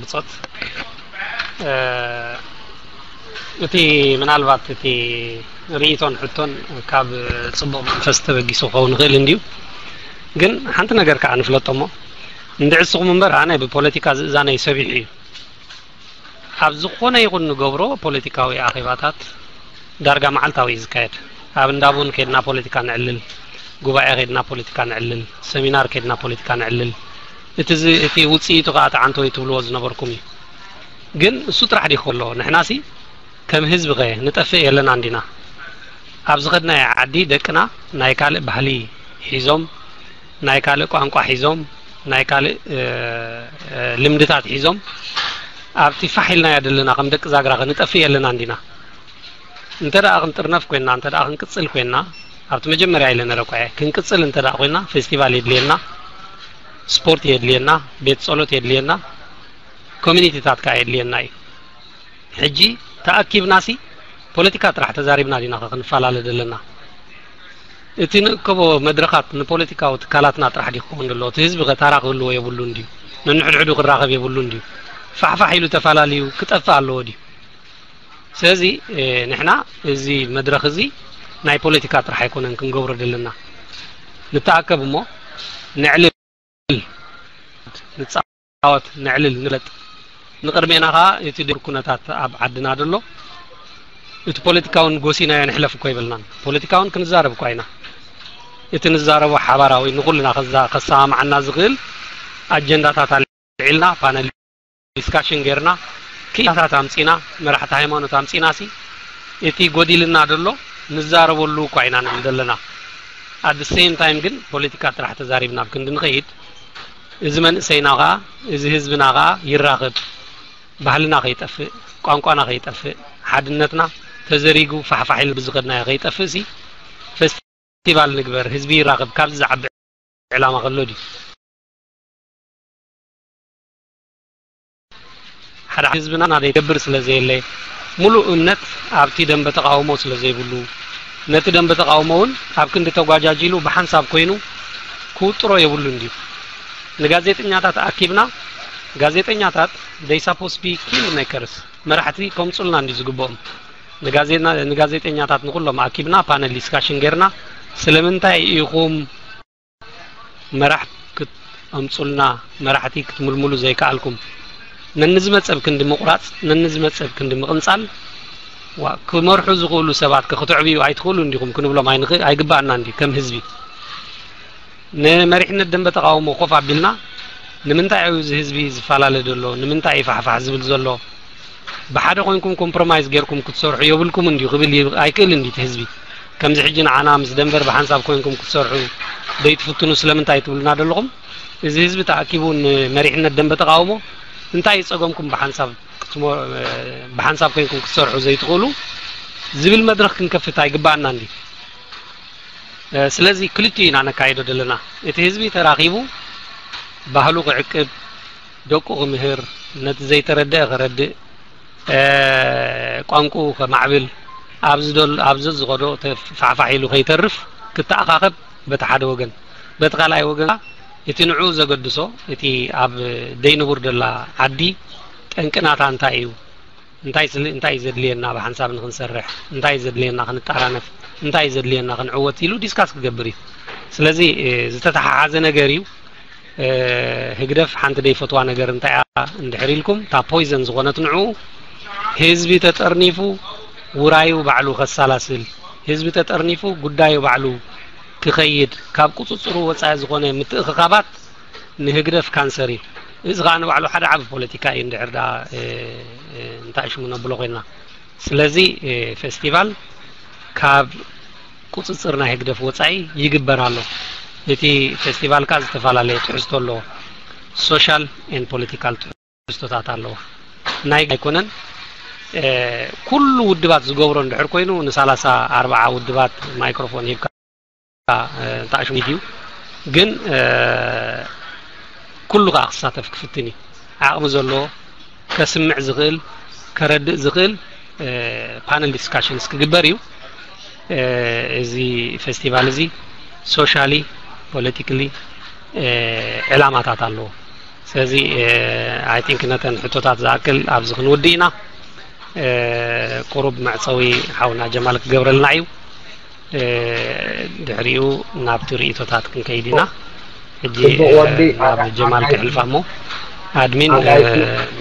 ብጾት እቲ ምናልባት እቲ ርእይቶን ሕቶን ካብ ጽቡቕ መንፈስ ተበጊሱ ክኸውን ይኽእል እንድዩ። ግን ሓንቲ ነገር ከዓ ንፍለጦ እሞ፣ እንድዕስኹም እምበር ኣነ ብፖለቲካ ዝእዛነይ ሰቢሑ እዩ። ኣብ ዝኾነ ይኹን ንገብሮ ፖለቲካዊ ኣኼባታት ዳርጋ መዓልታዊ እዩ ዝካየድ። ኣብ እንዳቡን ከድና ፖለቲካ ንዕልል፣ ጉባኤ ከድና ፖለቲካ ንዕልል፣ ሰሚናር ከድና ፖለቲካ ንዕልል። እቲ ዝ- እቲ ውጽኢቱ ከዓ ተዓንቶ ይትብልዎ ዝነበርኩም እዩ። ግን እሱ ጥራሕ ዲኾ ኣሎ? ንሕናሲ ከም ህዝቢ ኸ ንጠፍእ የለና እንዲና? ኣብ ዝኸድናዮ ዓዲ ደቅና ናይ ካልእ ባህሊ ሒዞም፣ ናይ ካልእ ቋንቋ ሒዞም፣ ናይ ካልእ ልምድታት ሒዞም ኣብቲ ፋሕ ኢልናዮ ዘለና ከም ደቂ ዛግራ ኸ ንጠፍእ የለና እንዲና? እንተ ደኣ ክንጥርነፍ ኮይና፣ እንተ ደኣ ክንቅጽል ኮይና፣ ኣብቲ መጀመርያ ኢለ ነረ እኳ እየ፣ ክንቅጽል እንተ ደኣ ኮይና ፌስቲቫል የድልየና፣ ስፖርት የድልየና፣ ቤት ጸሎት የድልየና፣ ኮሚኒቲታት ከዓ የድልየና እዩ። ሕጂ ተኣኪብናሲ ፖለቲካ ጥራሕ ተዛሪብና ዲና ኸ ክንፈላለ ዘለና? እቲ ንእከቦ መድረኻት ንፖለቲካዊ ትካላትና ጥራሕ ድዩ ክኸውን ዘለዎ? እቲ ህዝቢ ኸ ታራ ክህልዎ የብሉን ድዩ? ነንሕድሕዱ ክራኸብ የብሉን ድዩ? ፋሕፋሕ ኢሉ ተፈላለዩ ክጠፍእ ኣለዎ ድዩ? ስለዚ ንሕና እዚ መድረኽ እዚ ናይ ፖለቲካ ጥራሕ ኣይኮነን ክንገብሮ ዘለና። ንተኣከብ እሞ ንዕልል፣ ንጻወት፣ ንዕልል፣ ንፍለጥ። ንቕድሜና ከኣ እቲ ድር ኩነታት ኣብ ዓድና ደሎ እቲ ፖለቲካውን ጎሲናዮ ንሕለፍ እኮ ይበልናን። ፖለቲካውን ክንዛረብ እኳ ኢና። እቲ ንዛረቦ ሓባራዊ ንኹልና ከዛ- ከሰማምዓና ዝኽእል ኣጀንዳታት ኣልዒልና ፓነል ዲስካሽን ጌርና ክኢላታት ኣምጺና መራሕቲ ሃይማኖት ኣምጺና ሲ እቲ ጎዲልና ደሎ ንዛረበሉ እኳ ኢና ንብል ዘለና። At the same time ግን ፖለቲካ ጥራሕ ተዛሪብና ኣብ ክንዲ ንኸይድ እዚ መንእሰይና ኸኣ እዚ ህዝብና ኸኣ ይራኸብ፣ ባህልና ከይጠፍእ፣ ቋንቋና ከይጠፍእ፣ ሓድነትና ተዘሪጉ ፋሕፋሕ ኢሉ ብዝኸድናዮ ከይጠፍእ ሲ ፌስቲቫል ንግበር፣ ህዝቢ ይራኸብ ካብዚ ዝዓቢ ዕላማ ከሎ ድዩ? ሓደ ህዝብና ናደይ ገብር ስለ ዘየለ ሙሉእ እምነት ኣብቲ ደንበ ተቃውሞ ስለ ዘይብሉ ነቲ ደንበ ተቃውሞ እውን ኣብ ክንዲ ተጓጃጂሉ ብሓንሳብ ኮይኑ ክውጥሮ የብሉን ድዩ? ንጋዜጠኛታት ኣኪብና ጋዜጠኛታት they supposed to be kingmakers መራሕቲ ከምፁልና እንዲ ዝግብኦም ንጋዜና- ንጋዜጠኛታት ንኩሎም ኣኪብና ፓነል ዲስካሽን ጌርና ስለምንታይ ኢኹም መራሕ ክትኣምፁልና መራሕቲ ክትምልምሉ ዘይከኣልኩም ነንዝመፀብ ክንዲ ምቁራፅ ነንዝመፀብ ክንዲ ምቕንፃል ዋ ክመርሑ ዝኽእሉ ሰባት ከ ክትዕብዩ ኣይትኽእሉ እንዲኹም ክንብሎም ኣይንኽእል ኣይግባኣና እንዲ ከም ህዝቢ ንመሪሕነት ደንበ ተቃውሞ ኮፍ ኣቢልና ንምንታይ እዩ እዚ ህዝቢ ዝፈላለ ዘሎ ንምንታይ እዩ ፋሕፋሕ ዝብል ዘሎ ብሓደ ኮይንኩም ኮምፕሮማይዝ ጌርኩም ክትሰርሑ የብልኩም እንዲዩ ክብል ይብ- ኣይክእል እንዲ እቲ ህዝቢ ከምዚ ሕጂ ንዓና ምስ ደንበር ብሓንሳብ ኮይንኩም ክትሰርሑ ዘይትፍትኑ ስለምንታይ ትብሉና ዘለኹም እዚ ህዝቢ ተኣኪቡ ንመሪሕነት ደንበ ተቃውሞ እንታይ እዩ ጸገምኩም ብሓንሳብ ክትሞ- ብሓንሳብ ኮይንኩም ክትሰርሑ ዘይትኽእሉ ዝብል መድረኽ ክንከፍት ኣይግባኣና እንዲ ስለዚ ክልቲኡ ኢና ነካይዶ ዘለና እቲ ህዝቢ ተራኺቡ ባህሉ ክዕቅብ ደቁ ክምህር ነቲ ዘይተረደአ ከረድእ ቋንቁኡ ከማዕብል ኣብ ዝደል- ኣብ ዘዝኸዶ ተፋሕፋሕ ኢሉ ከይተርፍ ክተኣኻኸብ በቲ ሓደ ወገን በቲ ካልኣይ ወገን እቲ ንዕኡ ዘገድሶ እቲ ኣብ ደይንቡር ደላ ዓዲ ጠንቅናታ እንታይ እዩ እንታይ ስለ እንታይ እዩ ዘድልየና ብሓንሳብ ንክንሰርሕ እንታይ እዩ ዘድልየና ክንጠራነፍ እንታይ እዩ ዘድልየና ክንዕወት ኢሉ ዲስካስ ክገብር እዩ ስለዚ ዝተተሓሓዘ ነገር እዩ ህግደፍ ሓንቲ ደይፈትዋ ነገር እንታይ እያ እንድሕር ኢልኩም እታ ፖይዘን ዝኾነት ንዕኡ ህዝቢ ተጠርኒፉ ውራዩ ባዕሉ ከሳላስል ህዝቢ ተጠርኒፉ ጉዳዩ ባዕሉ ክኸይድ ካብ ቁፅፅሩ ወፃኢ ዝኾነ ምትእኽኻባት ንህግደፍ ካንሰር እዩ እዚ ከዓ ንባዕሉ ሓደ ዓብ ፖለቲካ እዩ እንድሕር ዳ እንታይ ሽሙ ነብሎ ኮይና ስለዚ ፌስቲቫል ካብ ቁፅፅር ናይ ህግደፍ ወፃኢ ይግበር ኣሎ እቲ ፌስቲቫል ከዓ ዝተፈላለየ ትሕዝቶ ኣለዎ social and political ትሕዝቶታት ኣለዎ ናይ ኣይኮነን ኩሉ ውድባት ዝገብሮ እንድሕር ኮይኑ ንሳላሳ ኣርባዓ ውድባት ማይክሮፎን ሂብካ ታሽሙ ድዩ ግን ኩሉ ከዓ ክሳተፍ ክፍትን እዩ ዓቕሚ ዘለዎ ከስምዕ ዝኽእል ከረድእ ዝኽእል ፓነል ዲስካሽንስ ክግበር እዩ እዚ ፌስቲቫል እዚ socially politically ዕላማታት ኣለዎ ስለዚ I think ነተን ሕቶታት ዝኣክል ኣብዚ ክንውድእ ኢና። ቁሩብ መዕፀዊ ሓውና ጀማል ክገብረልና እዩ። ድሕሪኡ ናብቲ ርእቶታት ክንከይድ ኢና። ሕጂ ናብ ጀማል ክሕልፋ እሞ ኣድሚን፣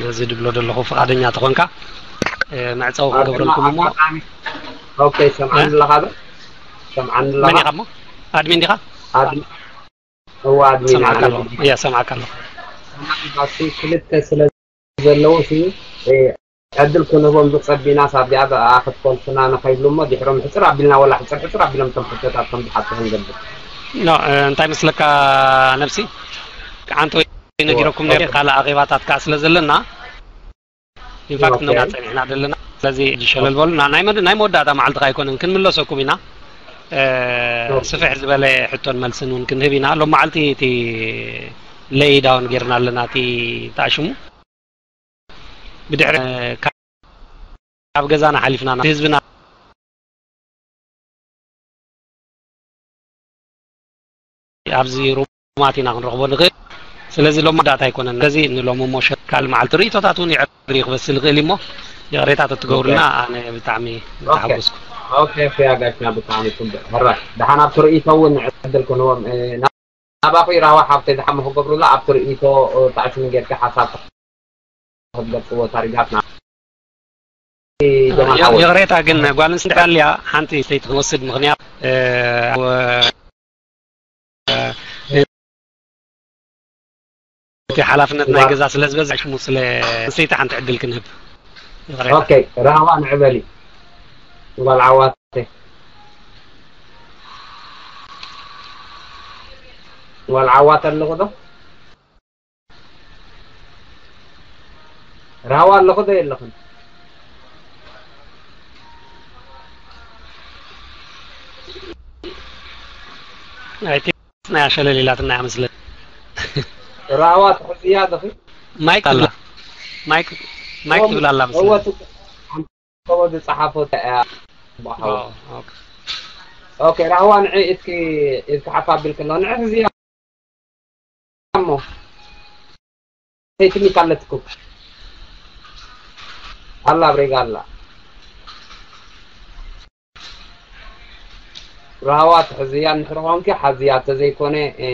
ነዚ ድብሎ ዘለኹ ፍቓደኛ ተኾንካ መዕፀዊ ክንገብረልኩም እሞ። ኦኬ፣ ሰምዓኒ ኣለኻ ዶ? ሰምዓኒ ኣለኻ? መን ኢኻ እሞ? ኣድሚን ዲኻ? ኣድሚን እዋ ኣድሚን ሰምዓካ ኣነ ኣለኹ። እያ ሰምዓካ ኣለኹ። ሰማዕቲ ክልተ ስለ ዘለዉ ሲ ዕድል ክንህቦም ዝጸቢና ሳብ ዚኣ ክትኮልፍና ንኸይብሉ እሞ ድሕሮም ሕጽር ኣቢልና ወላ ሕጽር ሕጽር ኣቢሎም እቶም ሕቶታት ከም ዝሓቱ ክንገብር። ኖ እንታይ መስለካ ነብሲ፣ ዓንተ ወይ ነጊረኩም ነይረ። ካልእ ኣኼባታት ከዓ ስለ ዘለና ኢንፋክት ኦኬ። ነውና ጸኒሕና ዘለና። ስለዚ ሕጂ ሸለል በሉና። ናይ መድ- ናይ መወዳእታ መዓልቲ ከ ኣይኮነን፣ ክንምለሰኩም ኢና። እ፣ ኦኬ። ስፍሕ ዝበለ ሕቶን መልስን እውን ክንህብ ኢና። ሎም መዓልቲ እቲ ለይ ዳውን ጌርና ኣለና። እቲ ተኣሽሙ ብድሕሪ ካብ ገዛና ሓሊፍና ናብ ህዝብና ኣብዚ ሩማት ኢና ክንረኽቦ ንኽእል። ስለዚ ሎም መወዳእታ ኣይኮነን። ስለዚ ንሎም እሞ ሸ- ካልእ መዓልቲ ርእቶታት እውን ይዕሪ ክበስል ይኽእል እሞ ይቕሬታ ተትገብሩልና ኣነ ብጣዕሚ ምተሓጎስኩ። ኦኬ፣ ኦኬ፣ ኣጋሽና ብጣዕሚ ጽቡቕ። ሕራይ። ደሓን ኣብቲ ርእይቶ እውን ዕድል ክንህቦም፣ እ፣ ናባኹ ይራዋ ሓብተይ ዝሓመ ክገብሩላ ኣብቲ ርእይቶ፣ እ፣ ተኣሽሙ ጌርካ ሓሳብ ክትገልጽዎ ታሪጋትና። እ፣ ጀማል ሓወይ። ይቕሬታ ግን ጓል ኣንስተይቲ ኣልያ ሓንቲ ስተይቲ ክንወስድ ምኽንያት፣ እ፣ ኣብ፣ እ፣ እቲ ሓላፍነት ናይ ገዛ ስለ ዝበዝሕ ሽሙ ስለ ኣንስተይቲ ሓንቲ ዕድል ክንህብ። ይቕሬታ። ኦኬ፣ ራህዋ ንዕበሊ። ጓል ዓዋተ። ጓል ዓዋተ ኣለኹ ዶ? ራህዋ ኣለኹ ዶ የለኹን? ኣይ ቲንክ ናይ ኣሸለል ኢላትና እያ መስለኒ። ራህዋ ትሕዝያ ዶ? ማይክ ኣላ። ማይክ፣ ማይክ ትብል ኣላ መስለኒ። እወ፣ ትብ- ኣንተ ዝጸሓፎ እያ። ኦ፣ ኦኬ። ኦኬ፣ ራህዋ ንዒ እስኪ፣ እስኪ ሓፍ ኣቢልክሎ። ንዒ ሕዝያ እሞ። ቴክኒክ ኣለትኩም። ኣላ ብሬጋ ኣላ። ራህዋ ትሕዝያ እንድሕር ኾንኪ ሓዝያ፣ ተዘይኮነ፣ እ፣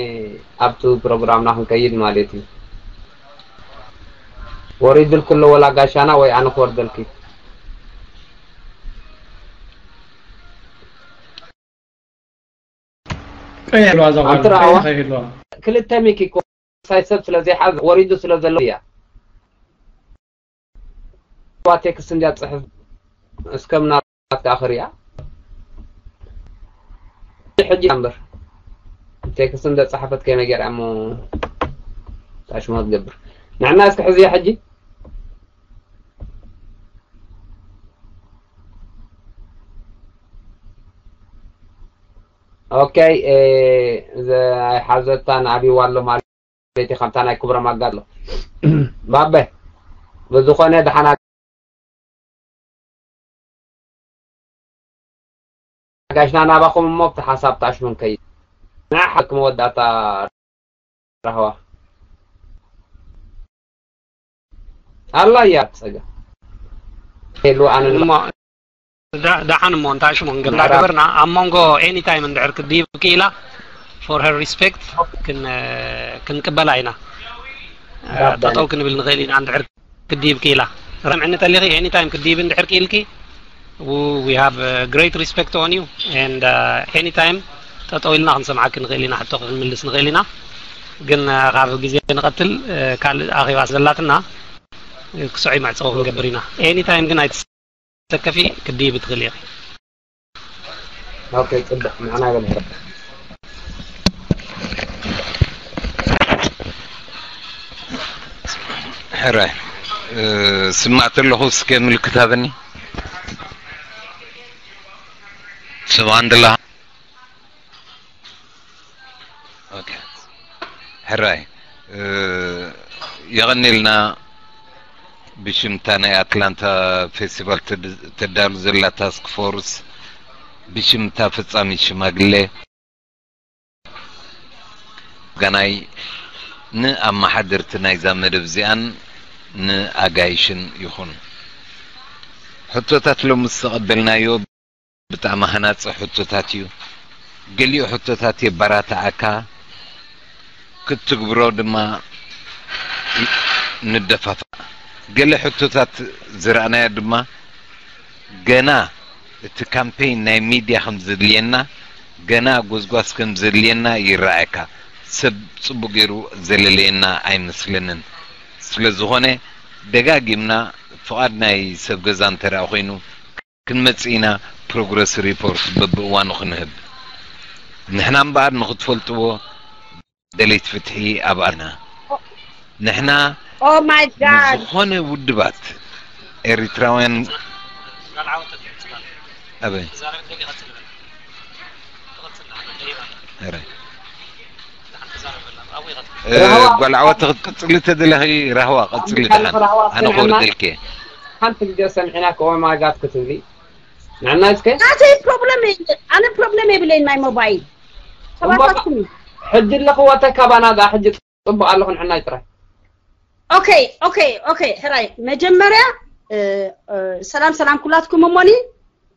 ኣብቱ ፕሮግራምና ክንከይድ ማለት እዩ። ወሪድልኪ ኣሎ ወላ ጋሻና ወይ ኣነ ክወርደልኪ? ቀይሕዋ እዛ ጓል፣ ኣንተ ራህዋ? ቀይሕ ከይህልዋ። ክልተ ሚክ እኮ ሳይ ሰብ ስለ ዘይሓዝ ወሪዱ ስለ ዘሎ እያ። ዋ ቴክስት እንዲያ ጽሕፍ እስከ ምናልባት ከኣ ክሪኣ። ሕጂ ኣንበር ቴክስት እንደ ጸሓፈት ከመይ ገይራ እሞ ታሽሞ ትገብር። ንዕና እስከ ሕዝያ ሕጂ። ኦኬ፣ እ፣ ዘ-፣ ኣይሓዘታን ኣብይዋ ኣሎ ማለት እዩ። ከምታ ናይ ክብሮም ኣጋሎ። ባበ፣ ብዝኾነ ደሓና ጋሽና ናባኹም እሞ ብቲ ሓሳብ ታሽሙ ንከይድ። ንዓ ሓቂ መወዳእታ ራህዋ። ኣላ እያ ጸጋ። ሄሉ ኣነ እሞ ዳ-፣ ደሓን እሞ እንታይ ሽሙ ክንገብር ምዕራብ። ገበርና ኣብ መንጎ ኤኒ ታይም እንድሕር ክትድይብ ክኢላ for her respect ክን-፣ ክንቅበላ ኢና። ራብ ጠጠው ክንብል ንኽእል ኢና እንድሕር ክትድይብ ክኢላ። ረምዕኒ ተሊኺ ኤኒ ታይም ክትድይብ እንድሕር ክኢልኪ we have great respect on you and ኤኒ ታይም ጠጠው ኢልና ክንሰምዓኪ ንኽእል ኢና፣ ሕቶ ክንምልስ ንኽእል ኢና። ግን ካብ ግዜ ንቐትል ካልእ ኣኼባ ዘላትና ክስዑይ መዕጸዊ ክንገብር ኢና። ኤኒ ታይም ግን ኣይትስ-፣ ተከፊ ክትድይቢ ትኽእሊ ኢኺ። ኦኬ፣ ጽቡቕ። ንዓና ይበል። ሕራይ፣ እ፣ ስማዕ ተለኹ፣ እስከ ምልክት ሃበኒ። ስምዓን ደለኻ? ኦኬ። ሕራይ፣ እ፣ የቐኔልና። ብሽምታ ናይ ኣትላንታ ፌስቲቫል ትድ-፣ ተዳሉ ዘላ ታስክ ፎርስ፣ ብሽምታ ፈጻሚ ሽማግሌ፣ ጋናይ ንኣመሓደርቲ ናይዛ መደብ እዚኣን ንኣጋይሽን ይኹን። ሕቶታት ሎሚ ዝተቐበልናዮ ብጣዕሚ ሃናጺ ሕቶታት እዩ። ገሊኡ ሕቶታት የባራትዓካ፣ ክትትግብሮ ድማ ንደፋፋእ። ገለ ሕቶታት ዝረኣናዮ ድማ ገና እቲ ካምፔይን ናይ ሚድያ ከም ዘድልየና፣ ገና ጎስጓስ ከም ዘድልየና ይረኣየካ። ሰብ ጽቡቕ ገይሩ ዘለለየና ኣይመስለንን። ስለ ዝኾነ ደጋጊምና ፍቓድ ናይ ሰብ ገዛ እንተ ደኣ ኮይኑ ክንመጽእ ኢና፣ ፕሮግረስ ሪፖርት በብእዋኑ ክንህብ። ንሕና እምበኣር ንኽትፈልጥዎ ደለይቲ ፍትሒ ኣብ ኣና ንሕና Oh my God. ዝኾነ ውድባት ኤሪትራውያን ኣበይ ኧረ እ፣ ጓል ዓወት ክትቅጽሊ ተደለኺ ራህዋ ቀጽሊ ደሓን ኣነ ክወርደልኪ ሓንቲ ግዜ ሰሚዕና ከ ኦማጋት ክትብሊ ንዕና እስከ ናተይ ፕሮብለም የለ ኣነ ፕሮብለም የብለይን ናይ ሞባይል ተባታትኩም ሕጂ ኣለኽዎ ተካባና ዳ ሕጂ ጽቡቅ ኣለኹ ንዕናይ ጥራይ ኦኬ ኦኬ ኦኬ ሕራይ መጀመርያ እ፣ እ፣ ሰላም ሰላም ኩላትኩም እሞኒ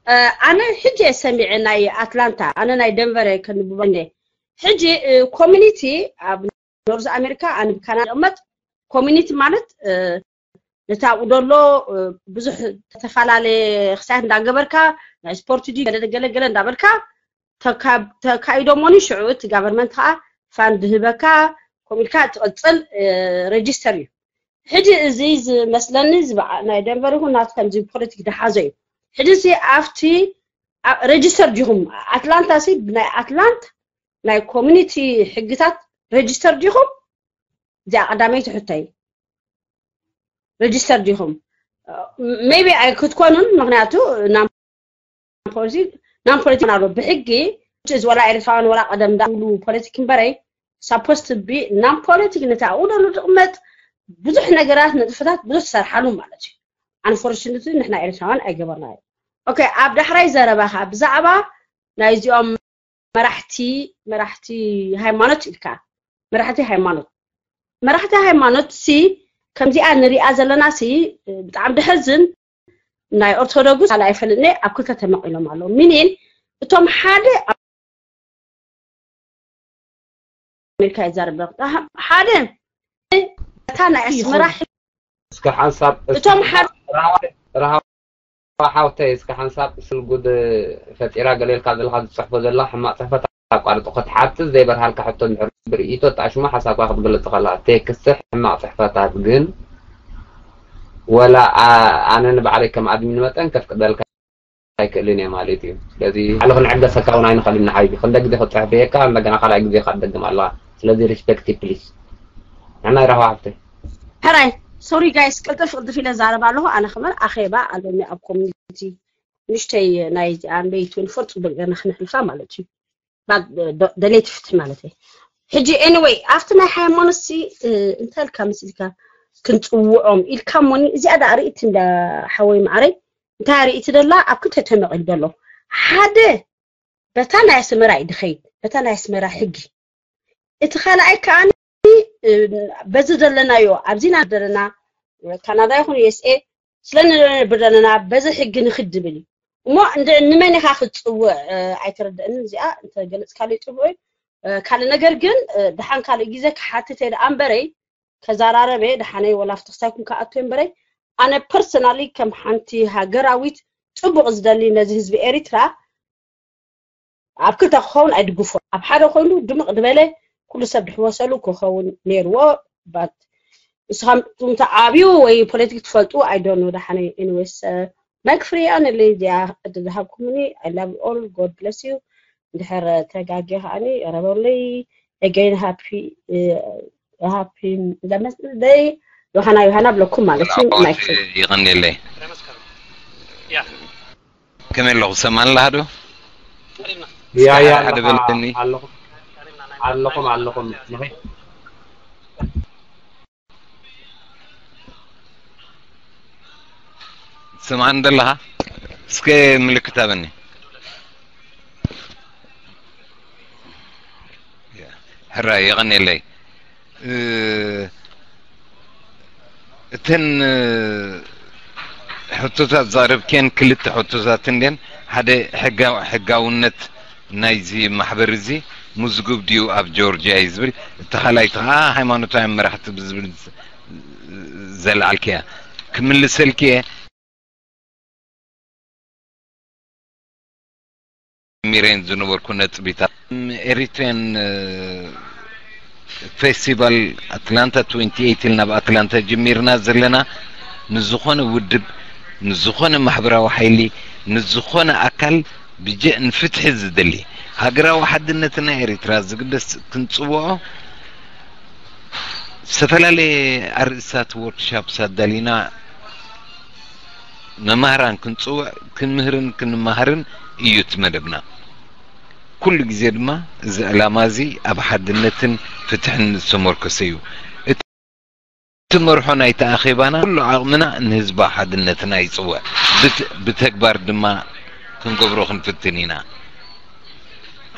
እ፣ ኣነ ሕጂ እየ ሰሚዐ ናይ ኣትላንታ ኣነ ናይ ደንቨር እየ ከንብበ እንደ ሕጂ እ፣ ኮሚኒቲ ኣብ ኖርዝ ኣሜሪካ ኣነ ብካናዳ ይቕመጥ ኮሚኒቲ ማለት እ፣ ነታ ኣብኡ ደሎ እ፣ ብዙሕ ዝተፈላለየ ክሳያት እንዳገበርካ ናይ ስፖርት ድዩ ገለ ገለ ገለ እንዳበልካ ተካ- ተካይዶሞኒ ሽዑ እቲ ጋቨርመንት ከዓ ፋንድ ህበካ ኮሚልካ ትቕፅል ሬጅስተር እዩ ሕጂ እዚ ዝመስለኒ ዝበዓ- ናይ ደንቨር ይኹን ናት ከምዚ ፖለቲክ ድሓዞ እዩ ሕጂ ሲ ኣብቲ ሬጅስተር ዲኹም ኣትላንታ ሲ ብናይ ኣትላንት ናይ ኮሚኒቲ ሕግታት ሬጅስተር ዲኹም እዚኣ ቀዳመይቲ ሕቶይ ሬጅስተር ዲኹም ሜቢ ኣይክትኮኑን ምክንያቱ ናን ፖለቲክ ናን ፖለቲክ ኣሎ ብሕጊ እዚ ወላ ኤርትራውያን ወላ ቀደም ዳብሉ ፖለቲክ እምበረይ ሳፖስት ቢ ናን ፖለቲክ ነቲ ኣብኡ ደሉ ድቕመጥ ብዙሕ ነገራት ንጥፈታት ብዙሕ ትሰርሓሉ ማለት እዩ ኣንፎርችነትሊ ንሕና ኤርትራውያን ኣይገበርናዮ ኦኬ ኣብ ዳሕራይ ዘረባኻ ብዛዕባ ናይዚኦም መራሕቲ መራሕቲ ሃይማኖት ኢልካ መራሕቲ ሃይማኖት መራሕቲ ሃይማኖት ሲ ከምዚኣ ንሪኣ ዘለና ሲ ብጣዕሚ ደሕዝን ናይ ኦርቶዶክስ ኣላ ኣይፈልጥኒ ኣብ ክልተ ተመቒሎም ኣለዉ ሚኒን እቶም ሓደ ኣብ ኣሜሪካ ይዛረብ ሓደ እታ ናይ ኣስመራ እስከ ሓንሳብ እቶም ሓደ ረሃዋ ሓውተይ እስከ ሓንሳብ ስልጉድ ፈጢራ ገሌልካ ዘለካ ዝፅሕፎ ዘላ ሕማቅ ፅሕፈት ኣቋርጦ ክትሓትት ዘይበርሃልካ ሕቶ እንድሕር ብርእይቶ ጣሽሞ ሓሳብካ ክትገልፅ ከላ ቴክስት ሕማቅ ፅሕፈታት ግን ወላ ኣነ ንባዕለይ ከም ኣድሚን መጠን ከፍቅደልካ ኣይክእልን እየ ማለት እዩ ስለዚ ባዕሉ ክንዕገሰካ እውን ኣይንኽእልን ንዓይ ክንደ ግዜ ክትፅሕፍ እየካ እንደገና ካልኣይ ግዜ ካ ትደግም ኣለካ ስለዚ ሪስፔክት ፕሊስ ንዕናይ ራህዋ ሓፍተይ ሕራይ ሶሪ ጋይስ ቅልጥፍ ቅልጥፍ ኢለ ዛረብ ኣለኹ ኣነ ከመን ኣኼባ ኣለኒ ኣብ ኮሚኒቲ ንሽተይ ናይ ኣንበይ ትወንፎር ፅቡቅ ገርና ክነሕልፋ ማለት እዩ ደሌት ፍትሒ ማለት እዩ ሕጂ ኤኒወይ ኣብቲ ናይ ሃይማኖት ሲ እንታይ ኢልካ መሲልካ ክንፅውዖም ኢልካ ሞኒ እዚኣ ዳ ርእይቲ እንዳ ሓወይ ማዕረይ እንታይ ርእይቲ ደላ ኣብ ክልተ ተመቒሉ ደሎ ሓደ በታ ናይ ኣስመራ እዩ ድኸይድ በታ ናይ ኣስመራ ሕጊ እቲ ካልኣይ ከዓኒ በዚ ዘለናዮ ኣብዚና ዘለና ካናዳ ይኹን ዩኤስኤ ስለ ንነብር ዘለና በዚ ሕጊ ንኽድ ድብል እዩ እሞ እንደ ንመን ኢኻ ክትፅውዕ ኣይተረድእን እዚኣ እንተገለፅካለይ ፅቡቅ እዩ ካልእ ነገር ግን ድሓን ካልእ ግዜ ክሓትት እየ ደኣ እምበረይ ከዘራረበ ደሓነይ ወላ ፍትኽሳይኩም ክኣቱ እምበረይ ኣነ ፐርሰናሊ ከም ሓንቲ ሃገራዊት ፅቡቅ ዝደሊ ነዚ ህዝቢ ኤሪትራ ኣብ ክልተ ክኸውን ኣይድግፎ ኣብ ሓደ ኮይኑ ድምቕ ዝበለ ኩሉ ሰብ ድሕወሰሉ ክኸውን ነይርዎ ባት ንስኻም ትዓብዩ ወይ ፖለቲክ ትፈልጡ ኣይዶኑ ደሓነይ ኤኒዌይስ ማይክ ፍሪ ኣነለይ እዚኣ ዕድል ዝሃብኩምኒ I love you all God bless you እንድሕር ተጋጌ ከዓኒ ረበለይ again happy happy ለመስደይ ዮሃና ዮሃና ብለኩም ማለት እዩ ማይክ ፍሪ ይቐንየለይ ከመይ ኣለኹ ሰማን ኣለሃዶ ያ ያ ሓደ በለኒ ኣለኹም ኣለኹም ኣለኹም ስምዓን ደለኻ እስከ ምልክት ኣበኒ ሕራይ የቐንየለይ እ፣ እተን፣ እ፣ ሕቶታት ዘቕረብክየን ክልተ ሕቶታት እንድየን። ሓደ ሕጋ-፣ ሕጋውነት ናይዚ ማሕበር እዚ ምዝጉብ ድዩ ኣብ ጆርጅያ እዩ ዝብል፣ እቲ ካልኣይቲ ኸዓ ሃይማኖታውያን መራሕቲ ብዝብል ዘ-፣ ዘልዓልክያ ክምልሰልክየ። ጀሚረን ዝነበርኩ ነጥቢታት፣ ኤሪትሪያን፣ እ፣ ፌስቲቫል ኣትላንታ ትወንቲ ኤይት ኢልና ኣብ ኣትላንታ ጀሚርና ዘለና፣ ንዝኾነ ውድብ፣ ንዝኾነ ማሕበራዊ ሓይሊ፣ ንዝኾነ ኣካል ብጀ-፣ ንፍትሒ ዝደሊ፣ ሃገራዊ ሓድነትና ኤሪትራ ዝግደስ ክንጽውዖ ዝተፈላለየ ኣርእስታት ወርክሻፕስ ኣዳሊና መማህራን ክንጽውዕ፣ ክንምህርን ክንመሃርን እዩ እቲ መደብና። ኩሉ ግዜ ድማ እዚ ዕላማ እዚ ኣብ ሓድነትን ፍትሕን ዝተመርኮሰ እዩ። እቲ መርሖ ናይቲ ኣኼባና ኩሉ ዓቕምና ንህዝባዊ ሓድነትና ይጽውዕ። ብት-፣ ብተግባር ድማ ክንገብሮ ክንፍትን ኢና።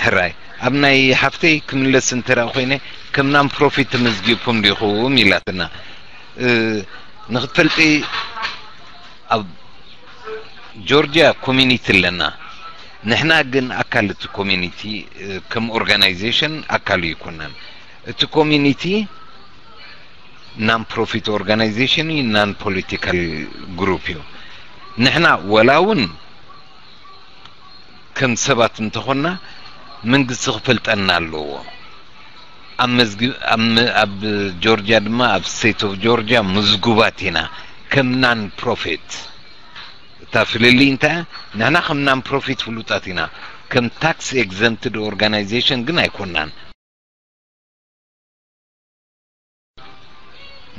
ሕራይ፣ ኣብ ናይ ሓፍተይ ክምለስ እንተ ደኣ ኮይነ፣ ከም ናን ፕሮፊት ተመዝጊብኩም ዲኹም ኢላትና። እ፣ ንኽትፈልጢ፣ ኣብ ጆርጅያ ኮሚኒቲ ኣለና። ንሕና ግን ኣካል እቲ ኮሚኒቲ፣ እ፣ ከም ኦርጋናይዜሽን ኣካል ኣይኮናን። እቲ ኮሚኒቲ ናን ፕሮፊት ኦርጋናይዜሽን እዩ፣ ናን ፖለቲካል ግሩፕ እዩ። ንሕና ወላ እውን ከም ሰባት እንተኾንና መንግስቲ ክፈልጠና ኣለዎ። ኣብ መዝግ-፣ ኣብ ም-፣ ኣብ ጆርጅያ ድማ፣ ኣብ ስቴት ኦፍ ጆርጅያ ምዝጉባት ኢና ከም ናን ፕሮፊት። እታ ፍልልይ እንታይ እያ? ንሕና ከም ናን ፕሮፊት ፍሉጣት ኢና፣ ከም ታክስ ኤግዘምትድ ኦርጋናይዜሽን ግን ኣይኮናን።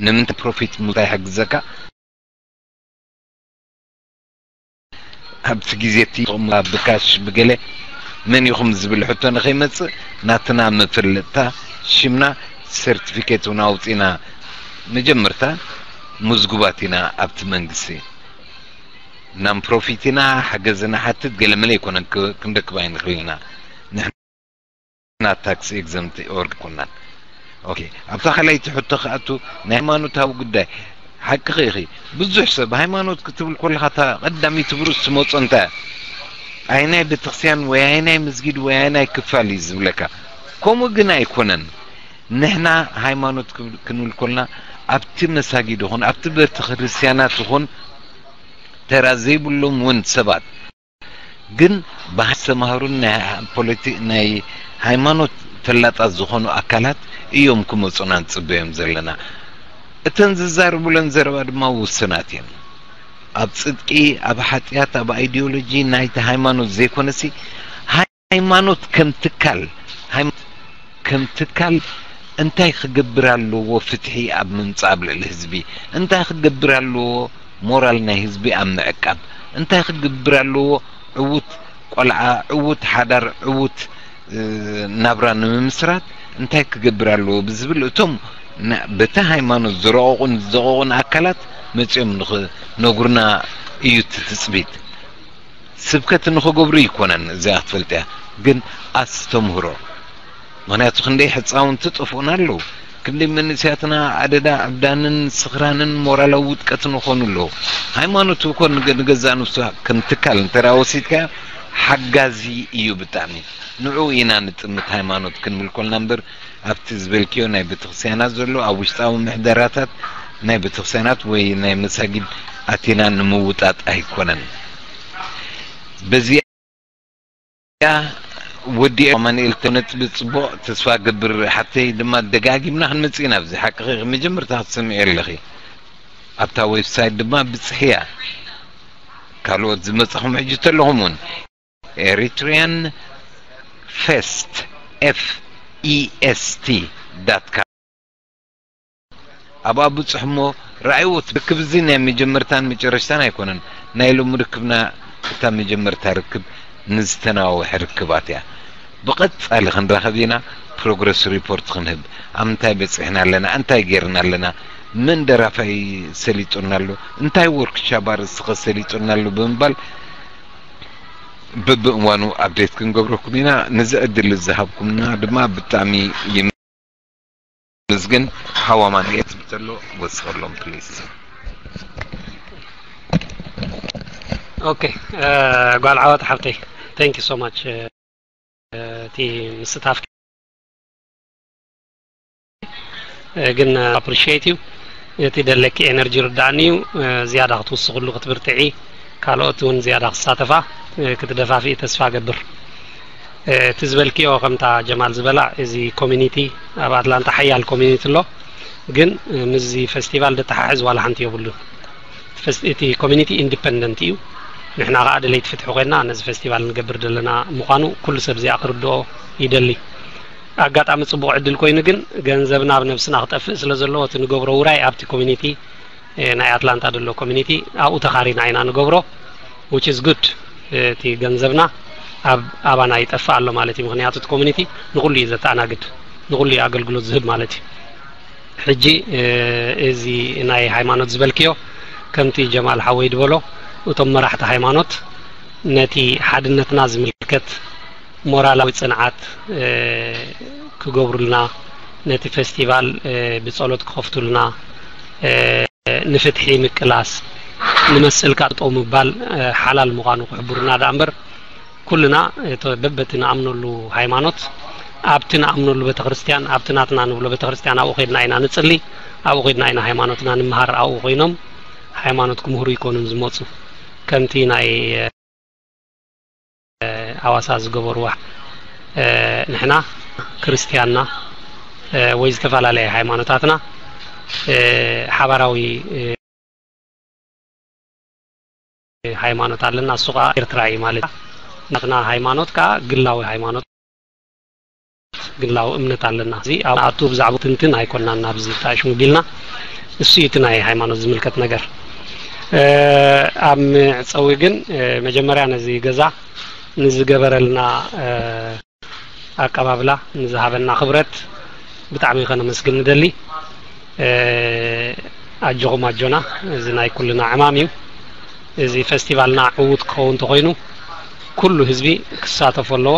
ንምንታይ ፕሮፊት ምውፃእ ይሕግዘካ? ኣብቲ ግዜ እቲ ብካሽ ብገለ መን ኢኹም ዝብል ሕቶ ንኸይመጽእ፣ ናትና መፈለጥታ ሽምና ሰርቲፊኬት እውን ኣውፂና፣ መጀመርታ ምዝጉባት ኢና ኣብቲ መንግስቲ። ናን ፕሮፊት ኢና፣ ሓገዝ ንሓትት፣ ገለመለ ኣይኮነን፣ ክ-፣ ክንረክብ ኣይንኽእል ኢና። ንሕና ታክስ ኤግዘምት ኦርግ ኮናን። ኦኬ፣ ኣብታ ካልኣይቲ ሕቶ ክኣቱ፣ ናይ ሃይማኖታዊ ጉዳይ፣ ሓቅኺ ኢኺ። ብዙሕ ሰብ ሃይማኖት ክትብል ከለኻ፣ እታ ቀዳመይቲ ብርእስ ትመጾ እንታይ እያ? ኣየናይ ቤተክርስትያን ወይ ኣየናይ መስጊድ ወይ ኣየናይ ክፋል እዩ ዝብለካ። ከምኡ ግን ኣይኮነን። ንሕና ሃይማኖት ክብ-፣ ክንብል ከለና፣ ኣብቲ መሳጊድ ይኹን፣ ኣብቲ ቤተክርስትያናት ይኹን፣ ተራ ዘይብሎም እውን ሰባት፣ ግን ብሃይማኖት ዝተማህሩን ናይ ፖለቲ-፣ ናይ ሃይማኖት ፈላጣት ዝኾኑ ኣካላት እዮም ክመጹና ንጽበዮም ዘለና። እተን ዝዛረቡለን ዘረባ ድማ ውሱናት እየን። ኣብ ጽድቂ፣ ኣብ ሓጢኣት፣ ኣብ ኣይዲዮሎጂ ናይቲ ሃይማኖት ዘይኮነሲ፣ ሃይማኖት ከም ትካል፣ ሃይማኖት ከም ትካል እንታይ ክገብር ኣለዎ? ፍትሒ ኣብ ምምጻእ ኣብ ልዕሊ ህዝቢ እንታይ ክገብር ኣለዎ? ሞራል ናይ ህዝቢ ኣብ ምዕቃብ እንታይ ክገብር ኣለዎ? ዕዉት ቆልዓ፣ ዕዉት ሓዳር፣ ዕዉት፣ እ፣ ናብራ ንምምስራት እንታይ ክገብር ኣለዎ ብዝብል፣ እቶም ና-፣ በቲ ሃይማኖት ዝረቐቑን ዝዘቐቑን ኣካላት መጺኦም ንኽነግሩና እዩ እቲ ትጽቢት። ስብከት ንኽገብሩ ኣይኮነን እዚኣ ክትፈልጥያ፣ ግን ኣስተምህሮ። ምኽንያቱ ክንደይ ህጻውንቲ ጠፍኡና ኣለዉ፣ ክንደይ መንእሰያትና ኣደዳ ዕብዳንን ስኽራንን ሞራላዊ ውድቀትን ይኾኑ ኣለዉ። ሃይማኖት እኮ ንገ-፣ ንገዛእ ነፍሱ ከም ትካል እንተ ደኣ ወሲድካዮ ሓጋዚ እዩ ብጣዕሚ። ንዕኡ ኢና ንጥምት ሃይማኖት ክንብል ኮልና እምበር፣ ኣብቲ ዝበልክዮ ናይ ቤተክርስትያናት ዘሎ፣ ኣብ ውሽጣዊ ምሕደራታት ናይ ቤተክርስትያናት ወይ ናይ መሳጊድ ኣቲና ንምውጣጥ ኣይኮነን። በዚኣ ወዲኤ። ኣማኑኤል፣ ነጥቢ ጽቡቕ፣ ተስፋ ገብር ሓተይ ድማ ደጋጊምና ክንመጽእ ኢና ኣብዚ። ሓቅኺ፣ መጀመርታ ክትሰምዒ ኣለኺ። ኣብታ ዌብሳይት ድማ ብጽሕያ። ካልኦት ዝመጻኹም ሕጂ ተለኹም እውን ኤሪትሪያን ፌስት፣ ኤፍ ኢ ኤስ ቲ ዳት ካም። ኣብኣ ብጽሑ እሞ ረኣይዎ። እቲ ርክብ እዚ ናይ መጀመርታን መጨረሽታን ኣይኮነን። ናይ ሎሚ ርክብና እታ መጀመርታ ርክብ ንዝተናዋወሐ ርክባት እያ። ብቐጻሊ ክንራኸብ ኢና፣ ፕሮግረስ ሪፖርት ክንህብ፣ ኣብ ምንታይ በጺሕና ኣለና፣ እንታይ ጌርና ኣለና፣ መን ደራፋይ ሰሊጡና ኣሎ፣ እንታይ ወርክሻፕ ኣርእስቲ ከ ሰሊጡና ኣሎ ብምባል በብእዋኑ ኣፕዴት ክንገብረኩም ኢና። ነዚ ዕድል ዝሃብኩምና ድማ ብጣዕሚ ምስግን። ሓው ኣማኑኤል ዝብል ዘሎ ወስኸሎም ፕሊዝ። ኦኬ፣ እ፣ ጓል ዓወት ሓብተይ፣ thank you so much፣ እ፣ እቲ ምስታፍ፣ እ፣ ግን፣ እ፣ appreciate እዩ። እቲ ደለኪ ኤነርጂ ርዳእኒ እዩ። እ፣ ዝያዳ ክትውስኽሉ ክትብርትዒ፣ ካልኦት እውን ዝያዳ ክሳተፋ፣ እ፣ ክትደፋፍኢ ተስፋ ገብር። እ፣ እቲ ዝበልክዮ ከምታ ጀማል ዝበላ፣ እዚ ኮሚኒቲ ኣብ ኣትላንታ ሓያል ኮሚኒቲ ኣሎ፣ ግን፣ እ፣ ምስዚ ፈስቲቫል ደተሓሕዝ ዋላ ሓንቲ የብሉን። ፈስ-፣ እቲ ኮሚኒቲ ኢንዲፐንደንት እዩ። ንሕና ከዓ ደለይቲ ፍትሒ ኮይና ነዚ ፈስቲቫል ንገብር ዘለና ምዃኑ ኩሉ ሰብ እዚኣ ክርድኦ ይደሊ። ኣጋጣሚ ጽቡቕ ዕድል ኮይኑ ግን ገንዘብና ኣብ ነብስና ክጠፍእ ስለ ዘለዎ እቲ ንገብሮ ውራይ ኣብቲ ኮሚኒቲ፣ እ፣ ናይ ኣትላንታ ዘሎ ኮሚኒቲ ኣብኡ ተኻሪና ኢና ንገብሮ፣ which is good። እቲ ገንዘብና ኣብ ኣባና ይጠፍእ ኣሎ ማለት እዩ። ምኽንያቱ እቲ ኮሚኒቲ ንኹሉ እዩ ዘተኣናግድ፣ ንኹሉ እዩ ኣገልግሎት ዝህብ ማለት እዩ። ሕጂ፣ እ፣ እዚ ናይ ሃይማኖት ዝበልክዮ ከምቲ ጀማል ሓወይ ዝበሎ እቶም መራሕቲ ሃይማኖት ነቲ ሓድነትና ዝምልከት ሞራላዊ ጽንዓት፣ እ፣ ክገብሩልና፣ ነቲ ፈስቲቫል፣ እ፣ ብጸሎት ክኸፍቱልና፣ እ፣ ንፍትሒ ምቅላስ፣ ንመስልካ ጠጠው ምባል፣ እ፣ ሓላል ምዃኑ ክሕብሩና ደኣ እምበር፣ ኩልና፣ እ፣ ተ-፣ በበቲ ንኣምነሉ ሃይማኖት፣ ኣብቲ ንኣምነሉ ቤተክርስትያን፣ ኣብቲ ናትና ንብሎ ቤተክርስትያን ኣብኡ ኸድና ኢና ንጽሊ፣ ኣብኡ ኸድና ኢና ሃይማኖትና ንምሃር። ኣብኡ ኮይኖም ሃይማኖት ክምህሩ ይኮኑን ዝመጹ። ከምቲ ናይ፣ እ፣ ኣዋሳ ዝገበርዋ፣ እ፣ ንሕና ክርስትያንና፣ እ፣ ወይ ዝተፈላለየ ሃይማኖታትና፣ እ፣ ሓባራዊ፣ እ፣ ሃይማኖት ኣለና፣ እሱ ከዓ ኤርትራ እዩ ማለት እዩ። ናትና ሃይማኖት ከዓ ግላዊ ሃይማኖት፣ ግላዊ እምነት ኣለና። እዚ ኣብ ኣቱ ብዛዕባ ትንትን ኣይኮናን ኣብዚ ጣሽሙ ቢልና፣ እሱ እዩ እቲ ናይ ሃይማኖት ዝምልከት ነገር። እ፣ ኣብ መዕጸዊ ግን፣ እ፣ መጀመርያ ነዚ ገዛ ንዝገበረልና፣ እ፣ ኣቀባብላ፣ ንዝሃበና ክብረት ብጣዕሚ ከነመስግን ንደሊ። እ፣ ኣጆኹም ኣጆና፣ እዚ ናይ ኩልና ዕማም እዩ። እዚ ፈስቲቫልና ዕዉት ክኸውን እንተኾይኑ ኩሉ ህዝቢ ክሳተፎ ኣለዎ።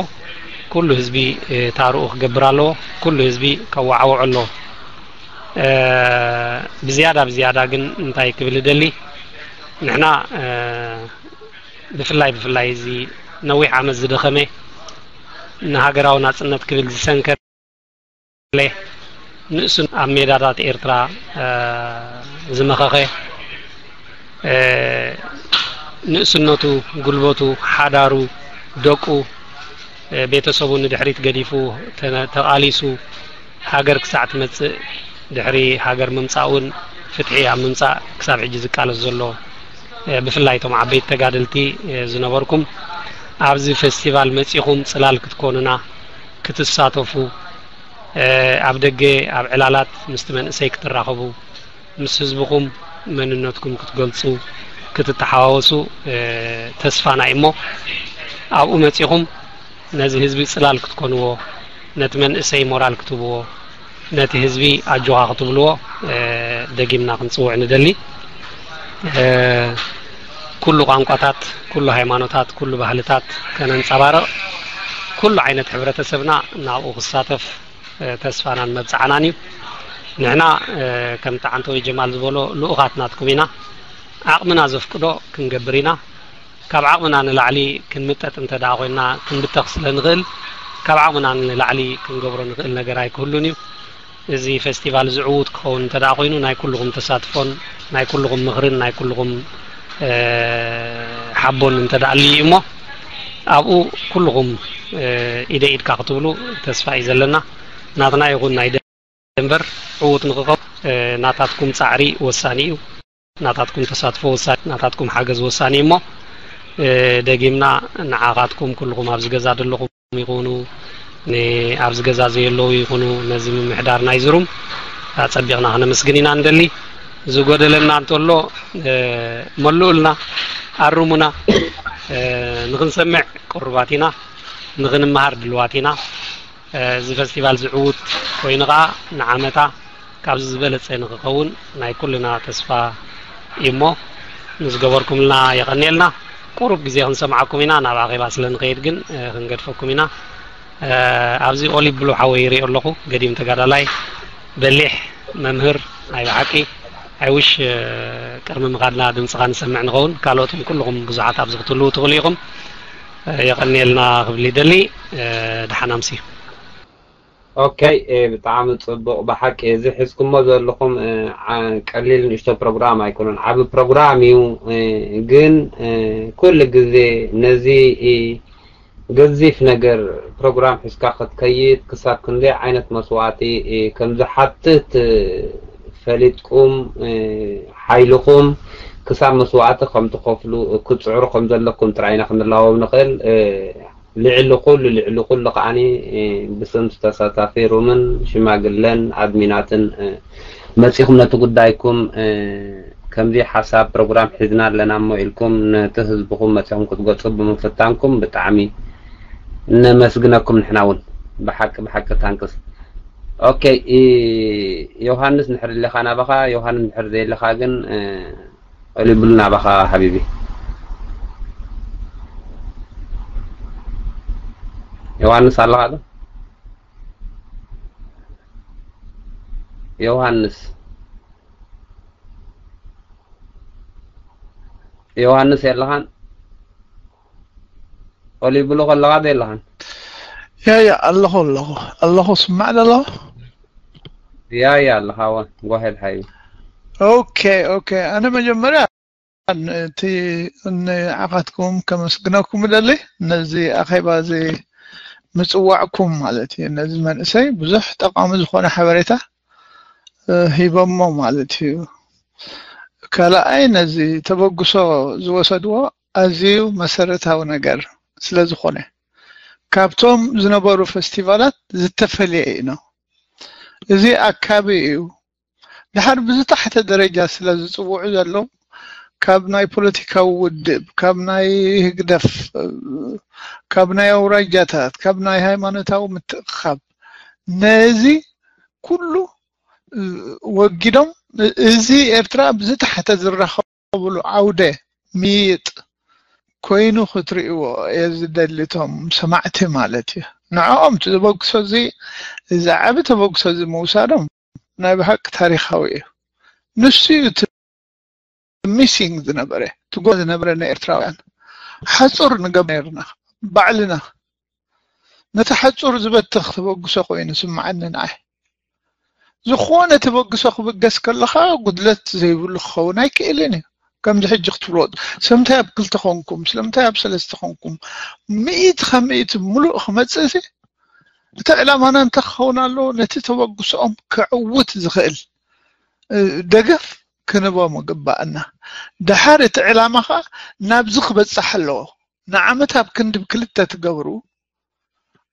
ኩሉ ህዝቢ፣ እ፣ ታርኡ ክገብር ኣለዎ። ኩሉ ህዝቢ ከዋዓውዖ ኣለዎ። እ፣ ብዝያዳ ብዝያዳ ግን እንታይ ክብል እደሊ፣ ንሕና፣ እ፣ ብፍላይ ብፍላይ እዚ ነዊሕ ዓመት ዝደኸመ፣ ንሃገራዊ ናጽነት ክብል ዝሰንከለ፣ ንእሱን ኣብ ሜዳታት ኤርትራ፣ እ፣ ዝመኸኸ፣ እ፣ ንእስነቱ፣ ጉልበቱ፣ ሓዳሩ፣ ደቁ፣ እ፣ ቤተሰቡ ንድሕሪት ገዲፉ ተነ-፣ ተቓሊሱ ሃገር ክሳዕ ትመጽእ፣ ድሕሪ ሃገር ምምጻእ እውን ፍትሒ ኣብ ምምጻእ ክሳብ ሕጂ ዝቃለስ ዘሎ፣ እ፣ ብፍላይ እቶም ዓበይቲ ተጋደልቲ፣ እ፣ ዝነበርኩም ኣብዚ ፈስቲቫል መጺኹም ጽላል ክትኮኑና፣ ክትሳተፉ፣ እ፣ ኣብ ደገ ኣብ ዕላላት ምስቲ መንእሰይ ክትራኸቡ፣ ምስ ህዝብኹም መንነትኩም ክትገልጹ፣ ክትተሓዋወሱ፣ እ፣ ተስፋና እዩ እሞ፣ ኣብኡ መጺኹም ነዚ ህዝቢ ጽላል ክትኮንዎ፣ ነቲ መንእሰይ ሞራል ክትህብዎ፣ ነቲ ህዝቢ ኣጆኻ ክትብልዎ፣ እ፣ ደጊምና ክንጽውዕ ንደሊ። እ፣ ኩሉ ቋንቋታት፣ ኩሉ ሃይማኖታት፣ ኩሉ ባህልታት ከነንጸባርቕ፣ ኩሉ ዓይነት ሕብረተሰብና ናብኡ ክሳተፍ፣ እ፣ ተስፋናን መብጽዓናን እዩ። ንሕና፣ እ፣ ከምቲ ዓንተወይ ጀማል ዝበሎ ልኡኻት ናትኩም ኢና። ዓቕምና ዘፍቅዶ ክንገብር ኢና። ካብ ዓቕምና ንላዕሊ ክንምጠጥ እንተ ደኣ ኮይንና፣ ክንብተኽ ስለ ንኽእል፣ ካብ ዓቕምና ንላዕሊ ክንገብሮ ንኽእል ነገር ኣይክህሉን እዩ። እዚ ፈስቲቫል እዚ ዕዉት ክኸውን እንተ ደኣ ኮይኑ፣ ናይ ኩልኹም ተሳትፎን ናይ ኩልኹም ምኽርን ናይ ኩልኹም፣ እ፣ ሓቦን እንተ ደኣ ኣልዩ እዩ እሞ፣ ኣብኡ ኩልኹም፣ እ፣ ኢደ ኢድካ ክትብሉ ተስፋ እዩ ዘለና። ናትና ይኹን ናይ ደንበር ዕዉት ንኽኸውን፣ እ፣ ናታትኩም ጻዕሪ ወሳኒ እዩ። ናታትኩም ተሳትፎ ወሳኒ፣ ናታትኩም ሓገዝ ወሳኒ እዩ እሞ፣ እ፣ ደጊምና ንዓኻትኩም ኩልኹም ኣብዚ ገዛ ዘለኹም ይኹኑ፣ ን-፣ ኣብዚ ገዛ ዘየለዉ ይኹኑ፣ ነዚ ምምሕዳር ናይዚ ሩም ኣጸቢቕና ከነመስግን ኢና ንደሊ። ዝጎደለና እንተሎ፣ እ፣ መሉኡልና፣ ኣርሙና፣ እ፣ ንኽንሰምዕ ቅሩባት ኢና፣ ንኽንመሃር ድልዋት ኢና። እ፣ እዚ ፈስቲቫል ዝዕውት ኮይኑ ኸዓ ንዓመታ ካብዚ ዝበለጸ ንኽኸውን ናይ ኩልና ተስፋ እዩ እሞ፣ ንዝገበርኩምልና የቐንየልና። ቁሩብ ግዜ ክንሰምዓኩም ኢና፣ ናብ ኣኼባ ስለ ንኸይድ ግን፣ እ፣ ክንገድፈኩም ኢና። እ፣ ኣብዚ ኦሊቭ ብሉ ሓወይ ይሪኦ ኣለኹ፣ ገዲም ተጋዳላይ። በሊሕ መምህር፣ ናይ ብሓቂ። ኣይውሽ ቅድሚ ምኻድና ድምፅኻ ንሰምዕ ንኸውን። ካልኦትም ኩልኹም ብዙሓት ኣብዚ ክትህልዉ ትኽእሉ ኢኹም። የቐንየልና ክብል ይደሊ። ደሓን ኣምሲ። ኦኬ፣ ብጣዕሚ ፅቡቕ። ብሓቂ እዚ ሒዝኩሞ ዘለኹም ቀሊል ንእሽቶ ፕሮግራም ኣይኮነን፣ ዓቢ ፕሮግራም እዩ። ግን ኩሉ ግዜ ነዚ ገዚፍ ነገር ፕሮግራም ሒዝካ ክትከይድ ክሳብ ክንደይ ዓይነት መስዋእቲ ከም ዝሓትት ፈሊጥኩም፣ ሓይልኹም ክሳብ መስዋእቲ ከም ትኸፍሉ ክትፅዕሩ ከም ዘለኩም ጥራይ ኢና ክንላወብ ንኽእል። ልዕሊ ኩሉ ልዕሊ ኩሉ ከዓኒ ብስም ተሳታፊ ሩምን ሽማግለን ኣድሚናትን መፂኹም ነቲ ጉዳይኩም ከምዚ ሓሳብ ፕሮግራም ሒዝና ኣለና እሞ ኢልኩም ነቲ ህዝብኹም መፂኹም ክትገፁ ብምፍታንኩም ብጣዕሚ ነመስግነኩም። ንሕና እውን ብሓቂ ብሓቂ ታንክስ። ኦኬ፣ ዮሃንስ ንሕር ኣለኻ ናባኻ? ዮሃንስ ንሕር ዘየለኻ ግን ኦሊብሉ ናባኻ ሓቢቢ። ዮሃንስ ኣለኻ ዶ? ዮሃንስ፣ ዮሃንስ የለኻን? ኦሊብሉ ከለኻ ዶ የለኻን? ያ ያ ኣለኹ ኣለኹ ኣለኹ ስማዕ ደሎ። ያ ያ ኣለኻ ወ ጎሄድ ሓይቢ። ኦኬ ኦኬ። ኣነ መጀመርያ እቲ ንዓኻትኩም ከመስግነኩም እደሊ፣ ነዚ ኣኼባ እዚ ምጽዋዕኩም ማለት እዩ። ነዚ መንእሰይ ብዙሕ ጠቓሚ ዝኾነ ሓበሬታ ሂበሞ ማለት እዩ። ካልኣይ ነዚ ተበግሶ ዝወሰድዎ ኣዝዩ መሰረታዊ ነገር ስለ ዝኾነ ካብቶም ዝነበሩ ፈስቲቫላት ዝተፈልየ እዩ ነው። እዚ ኣካቢ እዩ። ድሓር ብዝታሕተ ደረጃ ስለ ዝጽውዑ ዘለዉ ካብ ናይ ፖለቲካዊ ውድብ፣ ካብ ናይ ህግደፍ፣ ካብ ናይ ኣውራጃታት፣ ካብ ናይ ሃይማኖታዊ ምትእኻብ ነዚ ኩሉ ወጊዶም እዚ ኤርትራ ብዝታሕተ ዝራኸብሉ ዓውደ ምይጥ ኮይኑ ክትርእይዎ እየ ዝደሊ እቶም ሰማዕቲ ማለት እዩ። ንዕኦም እቲ ተበግሶ እዚ እዚ ዓቢ ተበግሶ እዚ ምውሳዶም ናይ ብሓቂ ታሪኻዊ እዩ። ንሱ እዩ እቲ ሚሲንግ ዝነበረ ትጎ ዝነበረ ናይ ኤርትራውያን ሓጹር ንገብ ነርና ባዕልና ነቲ ሓጹር ዝበትኽ ተበግሶ ኮይኑ ስምዓኒ ንዓይ። ዝኾነ ተበግሶ ክብገስ ከለኻ ጉድለት ዘይብሉ ክኸውን ኣይክእልን እዩ። ከምዚ ሕጂ ክትብልዎ ስለምንታይ ኣብ ክልተ ኾንኩም ስለምንታይ ኣብ ሰለስተ ኾንኩም ምእት ካብ ምእት ምሉእ ክመጽእ እዚ እቲ ዕላማና እንታይ ክኸውን ኣለዎ? ነቲ ተበግሶኦም ክዕውት ዝኽእል ደገፍ ክንቦም ይግባኣና። ደሓር እቲ ዕላማ ኸዓ ናብዚ ክበጽሕ ኣለዎ። ንዓመት ኣብ ክንዲ ብክልተ ትገብሩ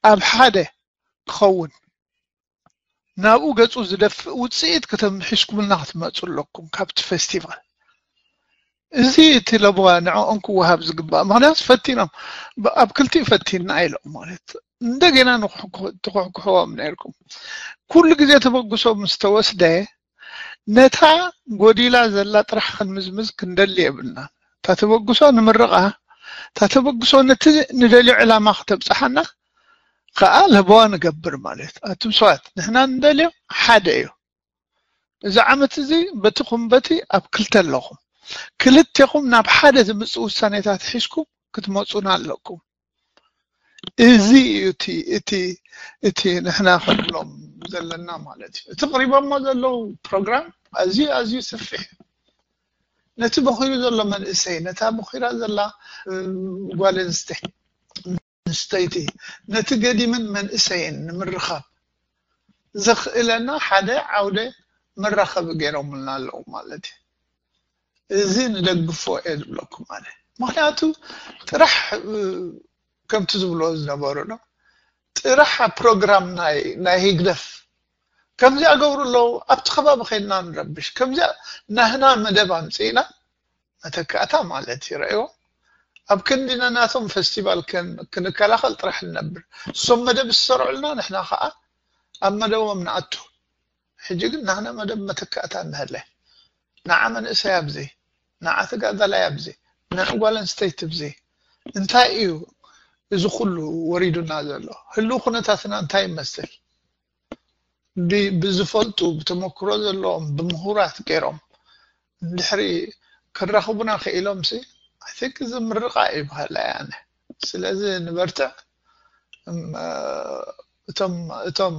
ኣብ ሓደ ክኸውን ናብኡ ገጹ ዝደፍእ ውጽኢት ከተምሒሽኩምልና ክትመጹ ኣለኩም ካብቲ ፌስቲቫል። እዚ እቲ ለበዋ ንዕኦም ክወሃብ ዝግባእ ምክንያቱ ፈቲኖም ኣብ ክልቲኡ ፈቲንና ኢሎም ማለት እንደገና ትኩሕኩሕዎም ነርኩም። ኩሉ ግዜ ተበግሶ ምስ ተወስደ ነታ ጎዲላ ዘላ ጥራሕ ክንምዝምዝ ክንደሊ የብልና። እታ ተበግሶ ንምርቓ፣ እታ ተበግሶ ነቲ ንደልዮ ዕላማ ክተብጽሓና ከኣ ለበዋ ንገብር ማለት ኣቱም ሰባት ንሕና ንደልዮ ሓደ እዩ። እዚ ዓመት እዚ በትኹም በቲ ኣብ ክልተ ኣለኹም ክልቴኹም ናብ ሓደ ዝምጽእ ውሳኔታት ሒዝኩም ክትመጹና ኣለኩም። እዚ እዩ እቲ እቲ እቲ ንሕና ክንብሎም ዘለና ማለት እዩ። እቲ ቅሪቦሞ ዘለዉ ፕሮግራም ኣዝዩ ኣዝዩ ሰፊሕ እዩ። ነቲ በኺሩ ዘሎ መንእሰይ ነታ በኺራ ዘላ ጓል ኣንስተይቲ ነቲ ገዲምን መንእሰይን ንምርኻብ ዘኽእለና ሓደ ዓውደ መራኸቢ ገይሮምልና ኣለዉ ማለት እዩ። እዚ ንደግፎ እየ ዝብለኩም ኣነ። ምክንያቱ ጥራሕ ከምቲ ዝብልዎ ዝነበሩ ነው ጥራሕ ፕሮግራም ናይ ናይ ህግደፍ ከምዚኣ ገብሩ ኣለዉ። ኣብቲ ከባቢ ከይድና ንረብሽ ከምዚኣ ናህና መደብ ኣምፅእና መተካእታ ማለት ይረእዎ ኣብ ክንዲ ነናቶም ፈስቲቫል ክንከላኸል ጥራሕ ንነብር። እሶም መደብ ዝሰርዑልና ንሕና ከዓ ኣብ መደቦም ንኣቱ። ሕጂ ግን ናህና መደብ መተካእታ እንሀለ ንዓ መንእሰይ ኣብዚ ንዓ ተጋዳላይ ኣብዚ ንዕ ጓል ኣንስተይቲ ኣብዚ እንታይ እዩ እዚ ኩሉ ወሪዱና ዘሎ? ህልው ኩነታትና እንታይ ይመስል? ብዝፈልጡ ብተመክሮ ዘለዎም ብምሁራት ገይሮም እንድሕሪ ክራኽቡና ክኢሎም ሲ I think እዚ ምርቓ እዩ በሃላይ ኣነ። ስለዚ ንበርትዕ። እቶም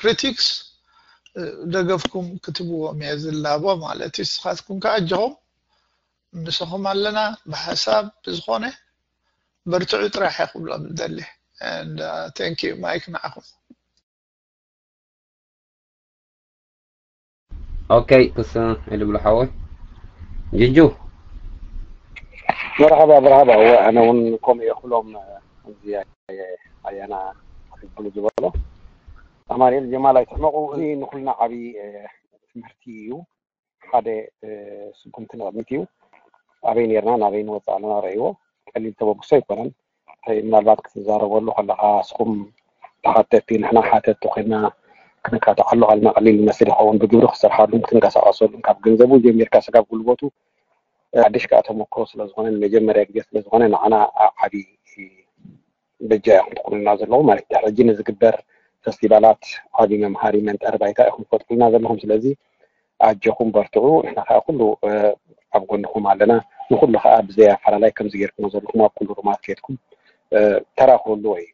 critics ደገፍኩም ክትብዎም እየ ዝላቦ ማለት እዩ። ንስኻትኩም ከዓ ኣጆኹም ምሳኹም ኣለና ብሓሳብ ብዝኾነ በርትዑ ጥራሕ እየ ክብሎም ዝደሊ። And thank you. Mike ንዓኹም። ኦኬ ክስ ኢሉ ብሎ ሓወይ ጅጁ መርሓባ መርሓባ። እወ ኣነ እውን ከምኡ እየ ክብሎም እዚ ኣያና ክብል ዝበሎ ኣማኑኤል ጀማል ኣይትሕመቑ። እዚ ንኩልና ዓብዪ ትምህርቲ እዩ። ሓደ ስጉምቲ ንቕድሚት እዩ። ኣበይ ነርና ናበይ ንወፅእ ኣለና ረእይዎ። ቀሊል ተበግሶ ኣይኮነን። ምናልባት ክትዛረበሉ ከለኻ እስኹም ተሓተቲ ንሕና ሓተቲ ኮይና ክንካትዓሉ ከለና ቀሊል ይመስል ይኸውን። ብግብሪ ክሰርሓሉን ክትንቀሳቐሰሉን ካብ ገንዘቡ ጀሚርካ ስጋብ ጉልበቱ ሓድሽ ከዓ ተመክሮ ስለዝኾነ ንመጀመርያ ግዜ ስለዝኾነ ንዓና ዓብዪ በጃ ኢኹም ትኾኑና ዘለኹም ማለት እዩ። ሕጂ ንዝግበር ፈስቲቫላት ዓብዪ መምሃሪ መንጠሪ ባይታ ኢኹም ትፈጥሩልና ዘለኹም። ስለዚ ኣጆኹም በርትዑ። ንሕና ከዓ ኩሉ ኣብ ጎንኹም ኣለና። ንኩሉ ከዓ ብዘይ ኣፈላላይ ከምዚ ጌርኩሞ ዘለኹም ኣብ ኩሉ ሩማት ከድኩም ተራኽብሉ ወይ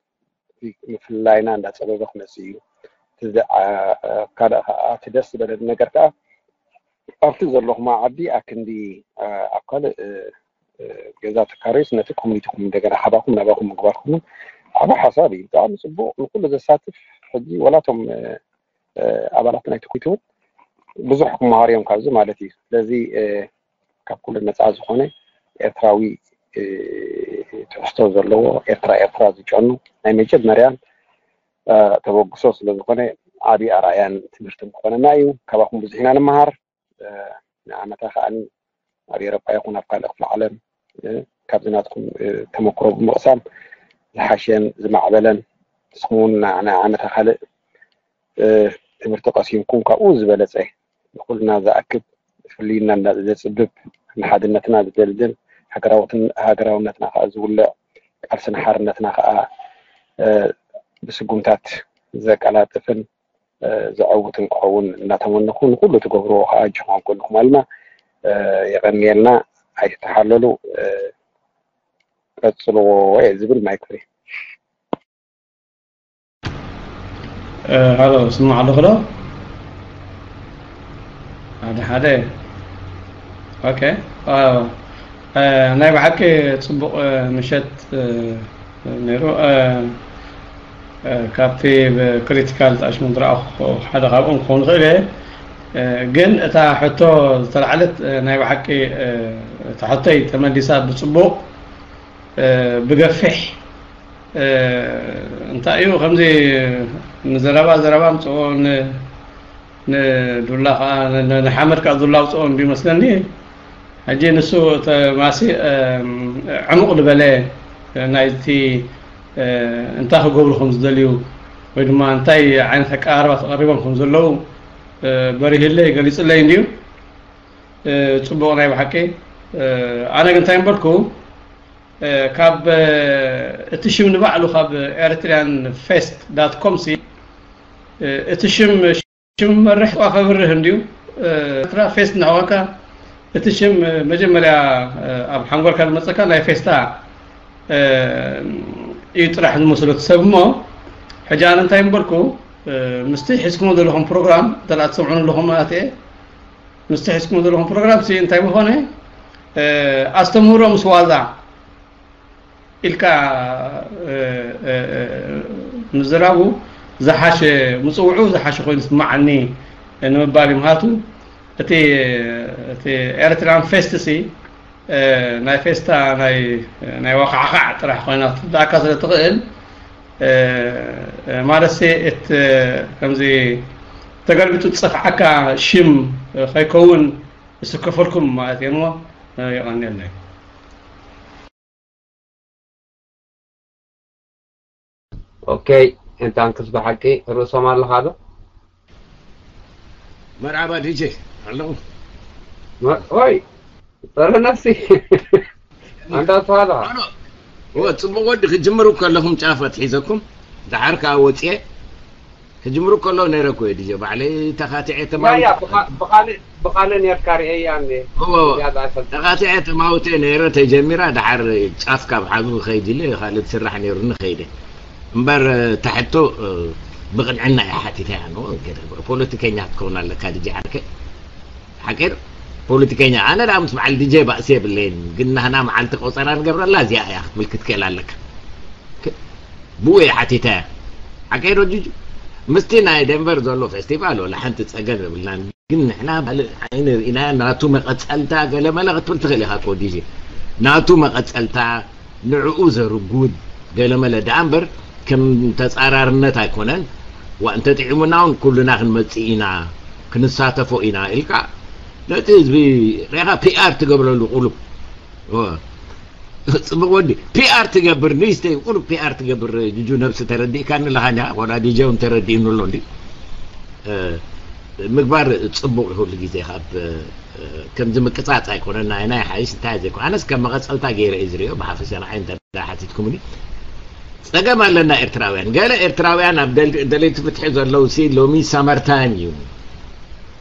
ምፍልላይና እንዳፀበበ ክመፅእ እዩ። ካልእ ከዓ እቲ ደስ ዝበለኒ ነገር ከዓ ኣብቲ ዘለኹም ዓዲ ኣክንዲ ኣብ ካልእ ገዛ ተካረዩስ ነቲ ኮሚኒቲኹም እንደገና ካባኹም ናባኹም ምግባርኩም ዓቢ ሓሳብ እዩ። ብጣዕሚ ፅቡቕ ንኩሉ ዘሳትፍ ሕጂ ዋላቶም ኣባላት ናይቲ ኮሚቴ እውን ብዙሕ ክመሃሩ እዮም ካብዚ ማለት እዩ። ስለዚ ካብ ኩሉ ነፃ ዝኾነ ኤርትራዊ ትሕዝቶ ዘለዎ ኤርትራ ኤርትራ ዝጨኑ ናይ መጀመርያን ተበግሶ ስለዝኾነ ዓብዪ ኣርኣያን ትምህርትን ክኾነና እዩ። ካባኹም ብዙሕ ኢና ንመሃር። ንዓመታ ከዓኒ ኣብ ኤሮጳ ይኹን ኣብ ካልእ ክፍለ ዓለም ካብዚ ናትኩም ተመክሮ ብምቕሳም ዝሓሸን ዝማዕበለን ንስኹም እውን ንዓመታ ካልእ ትምህርቲ ቀሲምኩም ካብኡ ዝበለፀ ንኩልና ዝኣክብ ፍልይና ዘፅብብ ንሓድነትና ዝደልድል ሃገራውነትና ከዓ ዝውልዕ ቃልስን ሓርነትና ከዓ ብስጉምታት ዘቀላጥፍን ዘዐውትን ክኸውን እናተመነኹ ንኩሉ ትገብርዎ ከዓ እጅኹም ኣብ ጎንኹም ኣለና። የቐንየልና፣ ኣይትተሓለሉ፣ ቀፅልዎ እየ ዝብል ማይክ ፍሪ። ሃሎ ስማዕ ኣለኹ ዶ? ሓደ ሓደ ኦኬ። ናይ ብሓቂ ፅቡቕ ምሸት ነይሩ። ካብቲ ብክሪቲካል ተኣሽሙ ዝረኣኹ ሓደ ካብኦም ክኸውን ይኽእል እየ። ግን እታ ሕቶ ዝተላዕለት ናይ ብሓቂ እታ ሕቶይ ተመሊሳ ብፅቡቕ ብገፊሕ እንታይ እዩ ከምዚ ንዘረባ ዘረባ ምፅኦ ንዱላ ከዓ ንሓመድ ከዓ ዱላ ውፅኦ እንዲ መስለኒ። ሕጂ ንሱ ማሲ ዕሙቕ ዝበለ ናይቲ እንታይ ክገብሩ ከም ዝደልዩ ወይ ድማ እንታይ ዓይነት ኣቀራርባ ተቐሪቦም ከም ዘለዉ በሪህለይ ገሊፅለይ እንድዩ። ፅቡቕ ናይ ብሓቂ ኣነ ግን እንታይ እምበልኩ ካብ እቲ ሽም ንባዕሉ ካብ ኤሪትሪያን ፌስት ዳት ኮም ሲ እቲ ሽም ሽም መርሕ ዋ ከብርህ እንድዩ ኤርትራ ፌስት ንሕዋካ እቲ ሽም መጀመርያ ኣብ ሓንጎልካ ዝመፀካ ናይ ፌስታ እዩ ጥራሕ ዝመስሎ እቲ ሰብ እሞ ሕጂ ኣነ እንታይ እምበልኩ ምስቲ ሒዝኩሞ ዘለኹም ፕሮግራም እንተ ትሰምዑን ኣለኹም ማለት እየ ምስቲ ሒዝኩሞ ዘለኹም ፕሮግራም ሲ እንታይ ምኾነ ኣስተምህሮ ምስ ዋዛ ኢልካ ምዝራቡ ዝሓሸ ምፅውዑ ዝሓሸ ኮይኑ ስማዓኒ ንምባል እዩ ምሃቱ እቲ ኤርትራን ፌስት ሲ ናይ ፌስታ ናይ ዋካዕካዕ ጥራሕ ኮይና ትብላካ ስለ ትኽእል ማለት ሲ እቲ ከምዚ ተገልቢጡ ዝፀፍዓካ ሽም ከይከውን እስከፈልኩም ማለት እየ እሞ የቐንየለይ። ኦኬ እንታንክስ ብሓቂ ርእሶም ኣለኻ ዶ? መርሓባ ዲጄ ኣለኹ። ኦይ ጸረ ነፍሲ ኣንታ ተዋላ ወ ጽቡቕ ወዲ ክጅምሩ ከለኹም ጫፍ ኣትሒዘኩም ደሓር ከኣ ወጽኤ ክጅምሩ ከሎ ነይረ እኮ እዩ ዲጀ ባዕለይ ተኻቲዐ ያ ያ ተማዊተ ብኻ- ብኻልእ ብኻልእ ኔርካ ርእየያ እኔ እዎ ያዛ ሰልጠ ተኻቲዐ ተማዊተ ነይረ ተጀሚራ ድሓር ጫፍ ካብ ሓዙ ክኸይድ ኢለ ካልእ ዝስራሕ ነይሩኒ ከይደ እምበር ታሕቶ ብቕንዕና እየ ሓቲተያ ፖለቲከኛ ክትከውን ኣለካ ዲጀ ዓርከይ ሓቂ ፖለቲከኛ ኣነ ዳ ምስ በዓል ዲጀ ባእሲ የብለይን ግን ናህና መዓልቲ ቆፀራ ንገብረላ እዚኣ እያ ክትብል ክትክእል ኣለካ ብኡ እየ ሓቲተያ ሓቂ ዶ ጅጁ ምስቲ ናይ ደንቨር ዘሎ ፌስቲቫል ወላ ሓንቲ ፀገም የብልናን ግን ንሕና ካልእ ዓይኒ ርኢና ናቱ መቐፀልታ ገለመለ ክትብል ትኽእል ኢኻ ኮ ዲጂ ናቱ መቐፀልታ ንዕኡ ዘርጉድ ገለመለ ደኣ እምበር ከም ተፃራርነት ኣይኮነን ዋ እንተጥዒሙና እውን ኩልና ክንመፅእ ኢና ክንሳተፎ ኢና ኢልካ ነቲ ህዝቢ ሬኻ ፒኣር ትገብረሉ ቁሉብ ጽቡቅ ወዲ ፒኣር ትገብር ንስተይ ቁሩብ ፒኣር ትገብር ጅጁ ነብሲ ተረዲእካኒ ለኻኛ ወላ ዲጀ እውን ተረዲእኑ ኣሎ እንዲ ምግባር ጽቡቅ ይሁሉ ግዜ ካብ ከምዚ ምቅጻጽ ኣይኮነን ናይ ናይ ሓይሽ እንታይ ዘይኮ ኣነስ ከም መቐጸልታ ገይረ እዩ ዝሪኦ ብሓፈሻ ንዓይ እንተ ሓቲትኩምኒ ጸገም ኣለና ኤርትራውያን ገለ ኤርትራውያን ኣብ ደለይቲ ፍትሒ ዘለዉ ሲ ሎሚ ሳመርታይም እዩ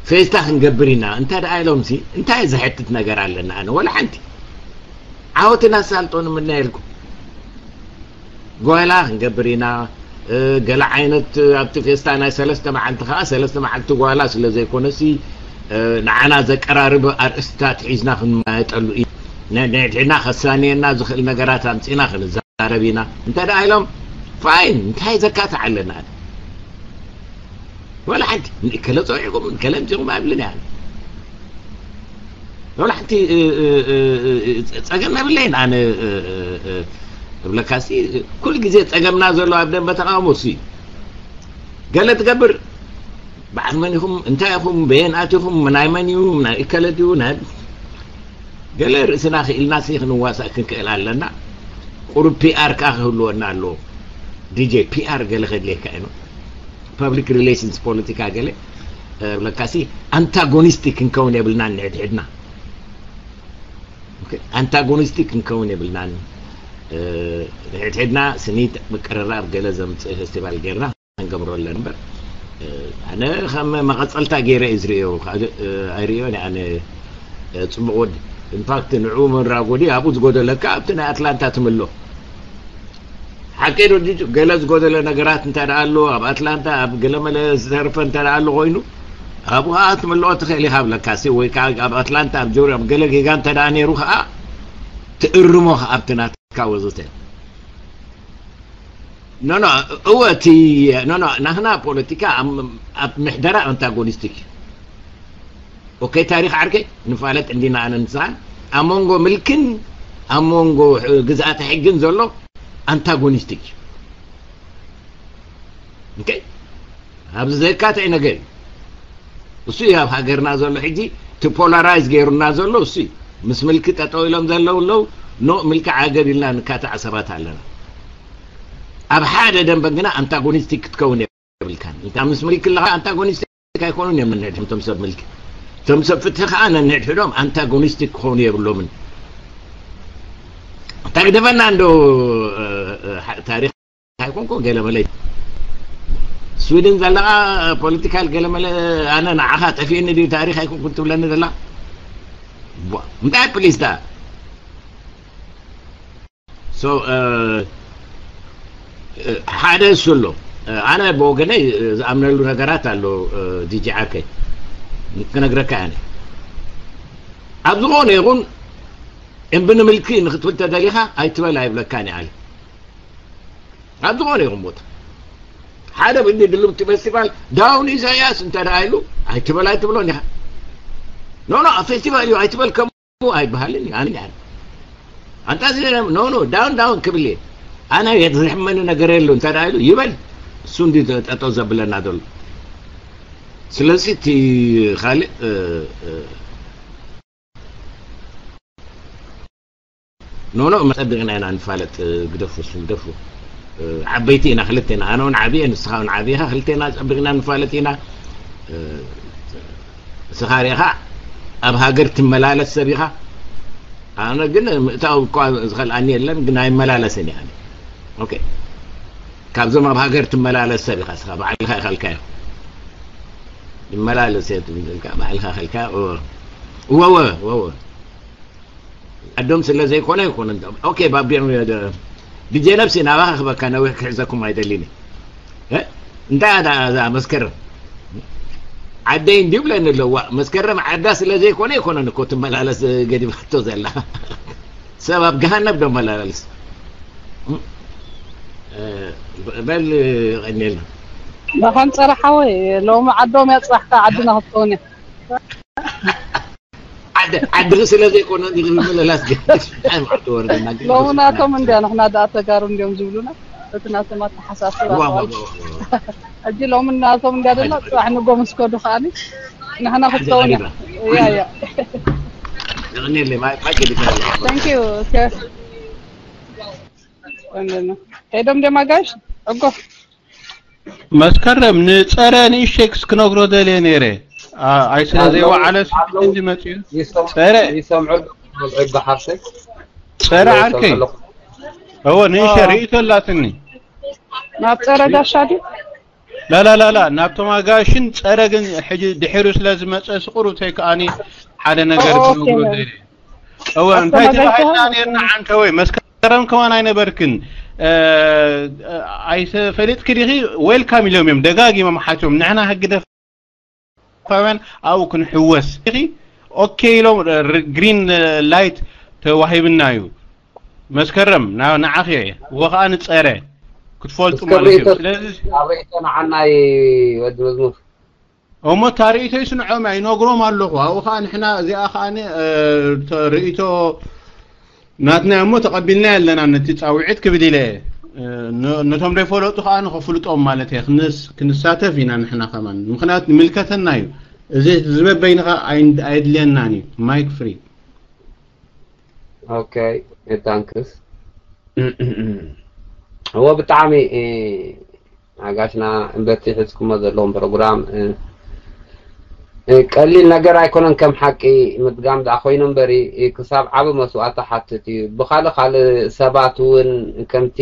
ፌስታ ክንገብር ኢና እንተ ደኣ ኢሎም ሲ እንታይ ዘሕትት ነገር ኣለና ኣነ ወላ ሓንቲ ዓወት እናሳልጦ ንምነየልኩም ጓይላ ክንገብር ኢና ገለ ዓይነት ኣብቲ ፌስታ ናይ ሰለስተ መዓልቲ ከዓ ሰለስተ መዓልቲ ጓይላ ስለ ዘይኮነሲ ንዓና ዘቀራርብ ኣርእስታት ሒዝና ክንመያየጠሉ እዩ ንሕድሕድና ከሳንየና ዝኽእል ነገራት ኣምፂና ክንዛረብ ኢና እንተ ደኣ ኢሎም ፋይን እንታይ ዘካትዕ ኣለና ወላ ሓንቲ ንእከለ ፀዊዕኩም ንከለ ኣምፂኹም ኣይብልን እያ ወላ ሓንቲ ፀገም የብለይን ኣነ እብለካሲ ኩሉ ግዜ ፀገምና ዘሎ ኣብ ደንበ ተቃውሞ እሱ እዩ ገለ ትገብር በዓል መን ኢኹም እንታይ ኢኹም በየን ኣቲኹም ናይ መን እዩ ናይ እከለ ድዩ ናይ ገለ ርእስና ክኢልና ሲ ክንዋሳእ ክንክእል ኣለና ቁሩብ ፒኣር ከዓ ክህልወና ኣለዎ ዲጄ ፒኣር ገለ ከድልየካ እዩ ፐብሊክ ሪሌሽንስ ፖለቲካ ገለ ብለካሲ ኣንታጎኒስቲክ ክንከውን የብልናን ንሕድሕድና ኣንታጎኒስቲክ ክንከውን የብልናን ንሕድሕድና ስኒት ምቅርራብ ገለ ዘምፅእ ፌስቲቫል ጌርና ክንገብሮ ኣለና እምበር ኣነ ከም መቐፀልታ ገይረ እዩ ዝርእዮ ኣይርእዮን ኣነ ፅቡቅ ወዲ ኢንፋክት ንዑ መንራጎዲ ኣብኡ ዝጎደለካ ኣብቲ ናይ ኣትላንታ ትምሎ ሓቂ ዶ ጅጅ ገለ ዝጎደለ ነገራት እንተ ደኣ ኣሎ ኣብ ኣትላንታ ኣብ ገለመለ ዝተርፈ እንተ ደኣ ኣሎ ኮይኑ ኣብኡ ከዓ ትምልኦ ትኽእል ኢኻ ብለካሲ ወይ ከዓ ኣብ ኣትላንታ ኣብ ጆርያ ኣብ ገለ ጌጋ እንተ ደኣ ነይሩ ከዓ ትእርሞ ኣብቲ ናትካ ወዘተ ኖ ኖ እወ እቲ ኖ ኖ ናህና ፖለቲካ ኣብ ምሕደራ ኣንታጎኒስቲክ እዩ ኦኬ ታሪክ ዓርከይ ንፋለጥ እንዲና ኣነ ንስኻን ኣብ መንጎ ምልክን ኣብ መንጎ ግዝኣተ ሕግን ዘሎ ኣንታጎኒስቲክ እዩ ኦኬ ኣብዚ ዘካትዕ ነገር እዩ እሱ እዩ ኣብ ሃገርና ዘሎ ሕጂ እቲ ፖላራይዝ ገይሩና ዘሎ እሱ እዩ ምስ ምልኪ ጠጠው ኢሎም ዘለዉ ኣለዉ ኖ ምልኪ ዓገብ ኢልና ንካትዕ ሰባት ኣለና ኣብ ሓደ ደንበ ግና ኣንታጎኒስቲክ ክትከውን የብልካን እንተ ምስ ምልኪ ኣለካ ኣንታጎኒስቲክ ኣይኮኑን እዮም ነንሕድሕም ቶም ሰብ ምልኪ ቶም ሰብ ፍትሒ ከዓ ነንሕድሕዶም ኣንታጎኒስቲክ ክኾኑ የብሎምን ተግደፈና እንዶ ታሪክ ኣይኮንኩ ገለመለ ስዊድን ዘለካ ፖለቲካል ገለመለ ኣነ ንዓኻ ጠፊእኒ ድዩ ታሪክ ኣይኮንኩን ትብለኒ ዘላ እንታይ ፕሊስታ ሓደ እሱ ኣሎ ኣነ ብወገነይ ዝኣምነሉ ነገራት ኣሎ ዲጂ ዓርከይ ክነግረካ ያነ ኣብ ዝኾነ ይኹን እምቢ ንምልኪ ንክትብል ተደሊኻ ኣይትበል ኣይብለካን ይኣለ ኣብ ዝኾነ ይኹን ቦታ ሓደ ብእኒ ድልምቲ ፌስቲቫል ዳውን ኢሳያስ እንተ ደኣ ኢሉ ኣይትበል ኣይትብሎን ኢኻ ኖ ኖ ኣብ ፌስቲቫል እዩ ኣይትበል ከምኡ ኣይበሃልን እዩ ኣነ ኣነ ኣንታ እዚ ኖ ኖ ዳውን ዳውን ክብል እየ ኣነ የዝሕመኒ ነገር የሉ እንተ ደኣ ኢሉ ይበል እሱ እንዲ ጠጠው ዘብለና ዘሎ ስለዚ እቲ ካልእ ኖ ኖ መጸቢቕና ኢና ንፋለጥ ግደፉ እሱ ግደፉ ዓበይቲ ኢና ክልቴና ኣነ እውን ዓብየ ንስኻ እውን ዓብኻ ክልቴና ጸቢቕና ንፋለጥ ኢና ንስኻ ሪእኻ ኣብ ሃገር ትመላለስ ሰብ ኢኻ ኣነ ግን ምእታው እኳ ዝኸልኣኒ የለን ግን ኣይመላለስን እየ ኣነ ኦኬ ካብዞም ኣብ ሃገር ትመላለስ ሰብ ኢኻ እስኻ፣ ባዕልኻ ኢኻ ኢልካዮ። ይመላለስ እየ ትብል ኢልካ፣ ባዕልኻ ኢኻ ኢልካዮ። እወ፣ እወ፣ እወ፣ እወ። ዓዶም ስለ ዘይኮነ ኣይኮነን። ኦኬ፣ ባቢዕ፣ ዲጄ ነብሲ ናባኻ ክበካ፣ ነዊሕ ክሕዘኩም ኣይደሊን እየ። እ? እንታይ እያ እዛ መስከረም? ዓደይ እንዲዩ ብለኒ ኣለዋ። መስከረም ዓዳ ስለ ዘይኮነ ኣይኮነን እኮ ትመላለስ ገዲፋቶ ዘላ። ሰብ ኣብ ገሃነብ ዶ መላለስ? እ፣ በል፣ ቀኒልና። ደሓን ጸረ ሓወይ፣ ሎሚ ዓዶም ያጽናሕካ፣ ዓድና ክትከውን እያ። ዓዲ፣ ዓድኺ ስለ ዘይኮነ እንዲኺ ምምልላስ ገድሽ። እንታይ መዓልቲ ወርደና ግን ሎሚ ናቶም እንድያ፣ ንሕና ደኣ ተጋሩ እንድዮም ዝብሉና። እቲ ናቶም ኣተሓሳስባ ዋ፣ ዋ፣ ማለት። ዋ፣ ዋ፣ ዋ። ሕጂ ሎሚ ናቶም እንድያ ደላ፣ ጽባሕ ንጎ ምስ ከዱ ከኣኒ ንሕና ሓንቲ ክትከውን እያ። ቀሪባ። እያ፣ እያ። የቐንየለይ፣ ማይ፣ ማይ ገዲፈ ኣለኹ። Thank you፣ ቸር። ከይዶም ደማ ጋሽ፣ ዕጎ። መስከረም፣ ንጸረ ንእሽተይ ክስ-፣ ክነግሮ ደልየ ነይረ። ኣ-፣ ኣይ ስለ ኣለዉ፣ ዘይወዓለ ስልኪ ኣለዉ። እንዲ መጺኡ። ይሰም-፣ ጸረ። ይሰምዑ ኣለዉ፣ ብሓፍተይ። ጸረ ኣለዉ፣ ዓርከይ። ይሰምዑ ኣለዉ። እወ፣ ንእሽተይ ኦ። ርእይቶ ኣላትኒ። ናብ ጸረ ጋሻ ድዩ? ላላላላ፣ ናብቶም ኣጋይሽን ጸረ ግን ሕጂ ድሒሩ ስለ ዝመጸ ስቑሩ ተይ ከኣኒ ሓደ ነገር ኦ፣ ኦኬ። ክነግሮ ደልየ። እወ፣ ኣቶም እንታይ ኣጋይሽ ተባሂልና ተባሂሉ። ነርና ዓንተ ወይ መስከረም ከማን ኣይነበርክን። እ፣ ኣይሰ-፣ ፈሊጥኪ ዲኺ? ዌልካም ኢሎም እዮም ደጋጊሞም ሓትዮም። ንሕና ህግደፋውያን ኣብኡ ክንሕወስ። ዲኺ? ኦኬ ኢሎም ር-፣ ግሪን ላይት ተዋሂብና እዩ። መስከረም፣ ና-፣ ንዓኺ እየ። እወ ኸኣ ንጸረ ክትፈልጡ እስከ ማለት እዩ። ርእይቶ፣ ስለዚ ኣብ ርእይቶ ንዓናይ ወዲ መዝሙር። እሞ እታ ርእይቶ ይስንዖም እያ፣ ይነግሮም ኣለኹ። ኣብኡ ኸኣ ንሕና እዚኣ ኸኣ ን-፣ እ፣ ተ-፣ ርእይቶ ናትና እሞ ተቐቢልና ኣለና ነቲ ጻውዒት ክብል ኢለ እየ። እ፣ ነ-፣ ነቶም ዘይፈለጡ ኸኣ ንኸፍልጦም ማለት እየ። ክንስ-፣ ክንሳተፍ ኢና ንሕና ከማን። ምኽንያቱ ንምልከተና እዩ። እዚ ዝበበይንኻ ኣይን-፣ ኣየድልየናን እዩ። ማይክ ፍሪ። ኦኬ፣ ታንክስ። እወ፣ ብጣዕሚ፣ እ፣ ኣጋሽና በቲ ሒዝኩሞ ዘለኹም ፕሮግራም፣ እ፣ እ፣ ቀሊል ነገር ኣይኮነን፣ ከም ሓቂ ምድጋም ደኣ ኮይኑ እምበሪ፣ እ፣ ክሳብ ዓቢ መስዋእቲ ሓትት እዩ። ብኻልእ ካልእ ሰባት እውን ከምቲ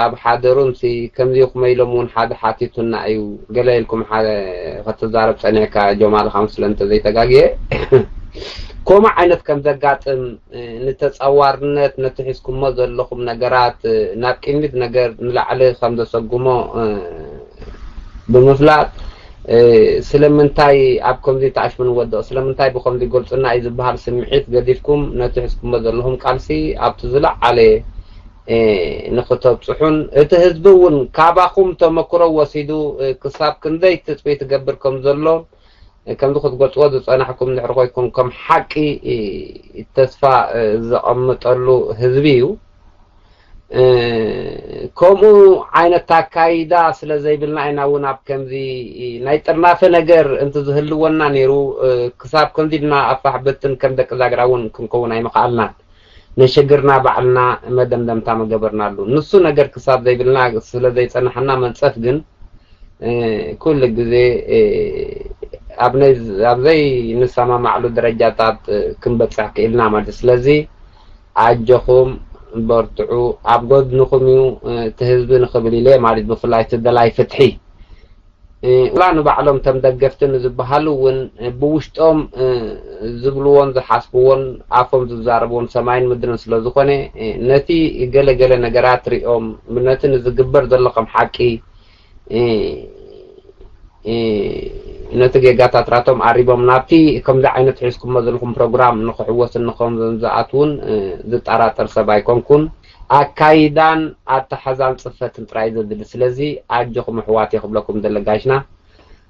ኣብ ሓደሩምሲ ከምዚ ኢኹም ኢሎም እውን ሓደ ሓቲቱና እዩ። ገለ ኢልኩም ሓደ ከተዛረብ ጸኒሕካ ጆማል፣ ካብ ስለ እንተዘይተጋግየ። ከምኡ ዓይነት ከም ዘጋጥም፣ እ፣ ንተጻዋርነት፣ ነቲ ሒዝኩሞ ዘለኹም ነገራት፣ እ፣ ናብ ቅድሚት ነገር ንላዕሊ ከም ዘሰጉሞ፣ እ፣ ብምፍላጥ፣ እ፣ ስለምንታይ ኣብ ከምዚ ተኣሽሙ ንወድቕ፣ ስለምንታይ ብኸምዚ ይገልጹና እዩ ዝበሃል ስምዒት ገዲፍኩም፣ ነቲ ሒዝኩሞ ዘለኹም ቃልሲ ኣብቲ ዝለዓለ፣ እ፣ ንኽተብጽሑን፣ እቲ ህዝቢ እውን ካባኹም ተመክሮ ወሲዱ፣ እ፣ ክሳብ ክንደይ ትጽቢት ይገብር ከም ዘሎ፣ ከምዚ ክትገልጽዎ ዝጸናሕኩም እንድሕር ኮይንኩም፣ ከም ሓቂ ተስፋ ዘቐምጠሉ ህዝቢ እዩ። ከምኡ ዓይነት ኣካይዳ ስለ ዘይብልና ኢና እውን ኣብ ከምዚ ናይ ጥርናፈ ነገር እንትዝህልወና ነይሩ፣ ክሳብ ከምዚ ኢልና ኣፋሕ ብትን ከም ደቂ ዛግራ እውን ክንከውን ኣይምኸኣልናን። ንሽግርና ባዕልና መደምደምታ ምገበርናሉ። ንሱ ነገር ክሳብ ዘይብልና፣ ስለ ዘይጸናሓና መንጸፍ ግን፣ እ፣ ኩሉ ግዜ፣ እ፣ ኣብ ነይ-፣ ኣብ ዘይንሰማማዕሉ ደረጃታት፣ እ፣ ክንበጽሕ ክኢልና ማለት እዩ። ስለዚ ኣጆኹም በርትዑ፣ ኣብ ጎድንኹም እዩ፣ እ፣ እቲ ህዝቢ ንኽብል ኢለ ማለት፣ ብፍላይ እቲ ደላይ ፍትሒ። እ፣ ዋላ ንባዕሎም እቶም ደገፍቲ ንዝበሃሉ እውን፣ እ፣ ብውሽጦም፣ እ፣ ዝብልዎን ዝሓስብዎን ኣፎም ዝዛረብዎን ሰማይን ምድርን ስለ ዝኾነ፣ እ፣ ነቲ ገለ ገለ ነገራት ሪኦም፣ ነቲ ንዝግበር ዘሎ ከም ሓቂ፣ እ፣ እ፣ ነቲ ጌጋታት ራቶም ኣሪቦም ናብቲ ከምዚ ዓይነት ሒዝኩሞ ዘለኹም ፕሮግራም ንኽሕወስን ንኸም ዝኣትውን፣ እ፣ ዝጠራጠር ሰብ ኣይኮንኩን። ኣካይዳን ኣተሓዛን ጽፈትን ጥራይ ዘድሊ። ስለዚ ኣጆኹም ኣሕዋት እየ ክብለኩም ደለ ጋሽና።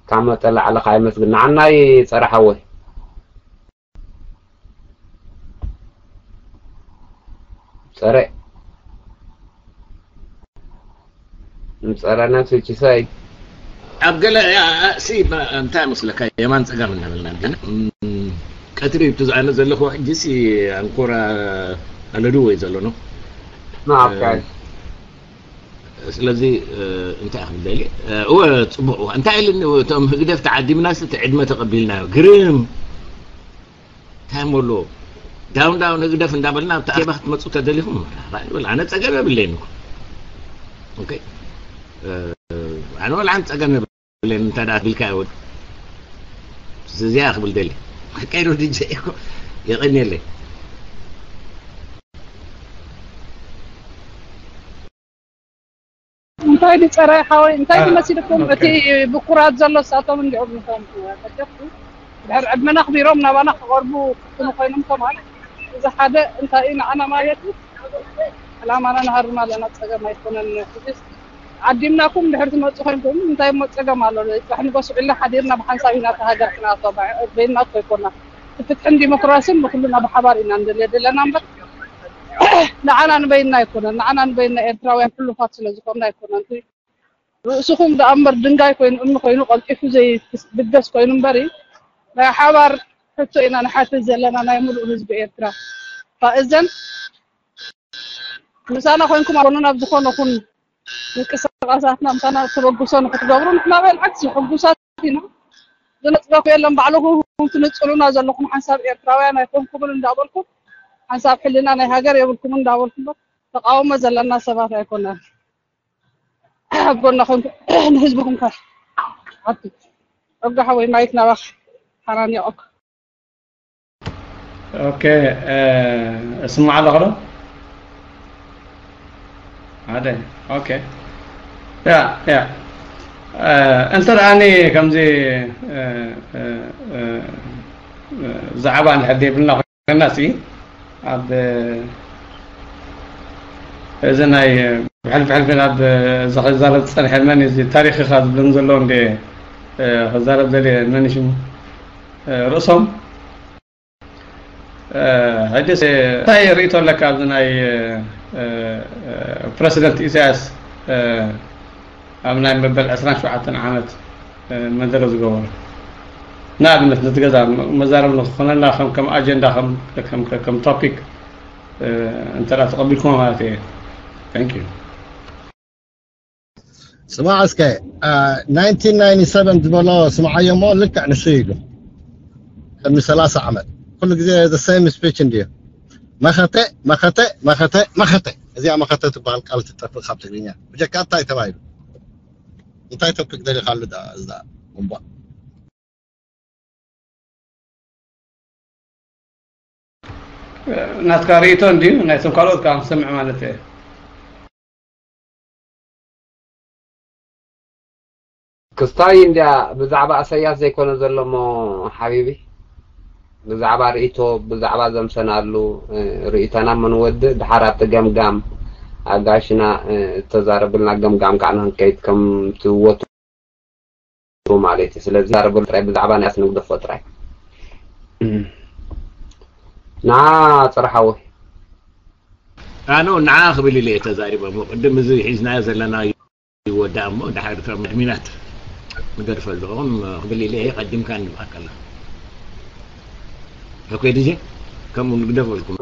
ካብ መጠን ላዕሊ ከኣ የመስግን። ንዓናይ ጸረ ሓወይ። ጸረ። ንጸረ ነፍሲ ቺሳይ። ኣብ ገለ፣ ያ፣ ሲ፣ ባ-፣ እንታይ መስለካ፣ የማን ጸጋም እናበልና ግን፣ እም፣ ቀትሪ እዩ፣ እቲ ዝኣነ ዘለኹ ሕጂ ሲ ኣንኮራ ኣለዱ ወይ ዘሎ ነው። ና፣ ኦኬ። እ፣ ስለዚ፣ እ፣ እንታይ ክብል ደልየ? እ፣ እወ፣ ጽቡቕ። እንታይ ኢልኒ፣ እቶም ህግደፍ ተዓዲምናስ እቲ ዕድመ ተቐቢልናዮ። ግርም። እንታይ እሞ ኣለዎ? ዳውን ዳውን ህግደፍ እንዳበልና ኣብቲ ኣኼባ ክትመጹ ተደሊኹም፣ ራይ በል፣ ኣነ ጸገም የብለይን እኮ። ኦኬ። ኣነ ወላ ሓንቲ ጸገም የብለይን። እንተ ደኣ ቢልካ ይወድ እዚኣ ክብል ደሊ ቀይሩ ድጀ እኮ የቐንየለይ። እንታይ ድጸራይ ሓወይ እንታይ ድመሲልኩም? እቲ ብኩራት ዘሎ ሳቶም እንዲኦም ምቶም ተጀኩ ድሕር ዕድመና ክቢሮም ናባና ክቐርቡ ክፍትኑ ኮይኖም ከማን እዚ ሓደ እንታይ እዩ ንዓና ማለት እዩ። ዕላማና ንሃርም ኣለና፣ ጸገም ኣይኮነን። ሕጂስ ዓዲምናኩም ድሕር ትመጹ ኮይንኩም እንታይ እሞ ጸገም ኣሎ? ጽባሕ ንጎስ ውዒልና ሓዲርና ብሓንሳብ ኢና እታ ሃገር ክንኣትዋ፣ በይንና እኮ ኣይኮና። ፍትሕን ዲሞክራሲን ንኩልና ብሓባር ኢና እንደልዮ ዘለና እምበር ንዓና ንበይንና ኣይኮነን። ንዓና ንበይንና ኤርትራውያን ሕሉፋት ስለ ዝኾንና ኣይኮነን። ርእስኹም ደኣ እምበር ድንጋይ ኮይኑ እምኒ ኮይኑ ቀልጢፉ ዘይብገስ ኮይኑ እምበሪ ናይ ሓባር ሕቶ ኢና ንሓትት ዘለና ናይ ሙሉእ ህዝቢ ኤርትራ። እዘን ምሳና ኮይንኩም ኣብ ጎንና ኣብ ዝኾነ ኹን ምንቅስቃሳትና ምሳና ተበግሶ ንክትገብሩ ንሕና ብልዓክሲ ሕጉሳት ኢና። ዝነፅገኩ የለን። ባዕልኹም ትንፅሉና ዘለኹም ሓንሳብ ኤርትራውያን ኣይኮንኩምን እንዳበልኩም ሓንሳብ ሕልና ናይ ሃገር የብልኩምን እንዳበልኩም ተቃውሞ ዘለና ሰባት ኣይኮናን። ኣብ ጎና ኮንኩ ንህዝብኩም ከ ኣቲ ኦጋ ሓወይ ማይክ ናባኽ ሓናን ያቆብ ኦኬ እስማዕ ኣለኹ ዶ ሓደ ኦኬ ያ ያ እንተ ደኣኒ ከምዚ ዛዕባ እንድሕር ዘይብልና ኮይና ሲ ኣብ እዚ ናይ ብሕልፊ ሕልፊ ናብ እዚ ክዛረብ ዝፀንሐ መን እዚ ታሪክ ኢኻ ዝብልን ዘሎ እንደ ክዛረብ ዘለ መን ሽሙ ርእሶም ሕጅስ እንታይ ርእቶ ኣለካ ኣብዚ ናይ ፕረሲደንት ኢሳያስ ኣብ ናይ መበል ዕስራን ሸውዓተን ዓመት መደረ ዝገበሩ ንኣብነት ነቲ ገዛ መዛረብ ንክኾነና ከም ከም ኣጀንዳ ከም ከም ቶፒክ እንተ ተቐቢልኩሞ ማለት እየ። Thank you። ስማዕ እስከ ናይንቲን ናይንቲ ሰቨን ዝበሎ ስምዓዮ እሞ ልክዕ ንሱ ኢሉ ቅድሚ ሰላሳ ዓመት ኩሉ ግዜ the same speech እንድዩ መኸተ መኸተ መኸተ መኸተ እዚኣ መኸተ ትበሃል ቃል ትጠፍእ ካብ ትግርኛ ብጀካ እንታይ ተባሂሉ እንታይ ቶፒክ ደሊኻሉ እዛ ጉንቧ ናትካ ርእይቶ እንድዩ ናይቶም ካልኦት ከዓ ክሰምዕ ማለት እየ ክስታይ እንድያ ብዛዕባ እሰያስ ዘይኮነ ዘሎ እሞ ሓቢቢ ብዛዕባ ርእይቶ ብዛዕባ ዘምሰናሉ ርእይቶና ምንወድእ ድሓር ኣብቲ ገምጋም ኣጋሽና እተዛረብልና ገምጋም ከዓ ንክንከይድ ከምቲ ወትሩ ማለት እዩ ስለዚ ዛረበሉ ጥራይ ብዛዕባ ናይ ንግደፎ ጥራይ ንዓ ፅርሓዊ ኣነ ንዓ ክብል ኢለ እየ ተዛሪበ እሞ ቅድም እዚ ሒዝናዮ ዘለና ይወዳእ እሞ ድሓር ከም ኣድሚናት ንገድፈሉ ኹም ክብል ኢለ እየ ቀዲምካ ንብኣከላ ኦኬ ድጄ ከምኡ ንግደፈልኩም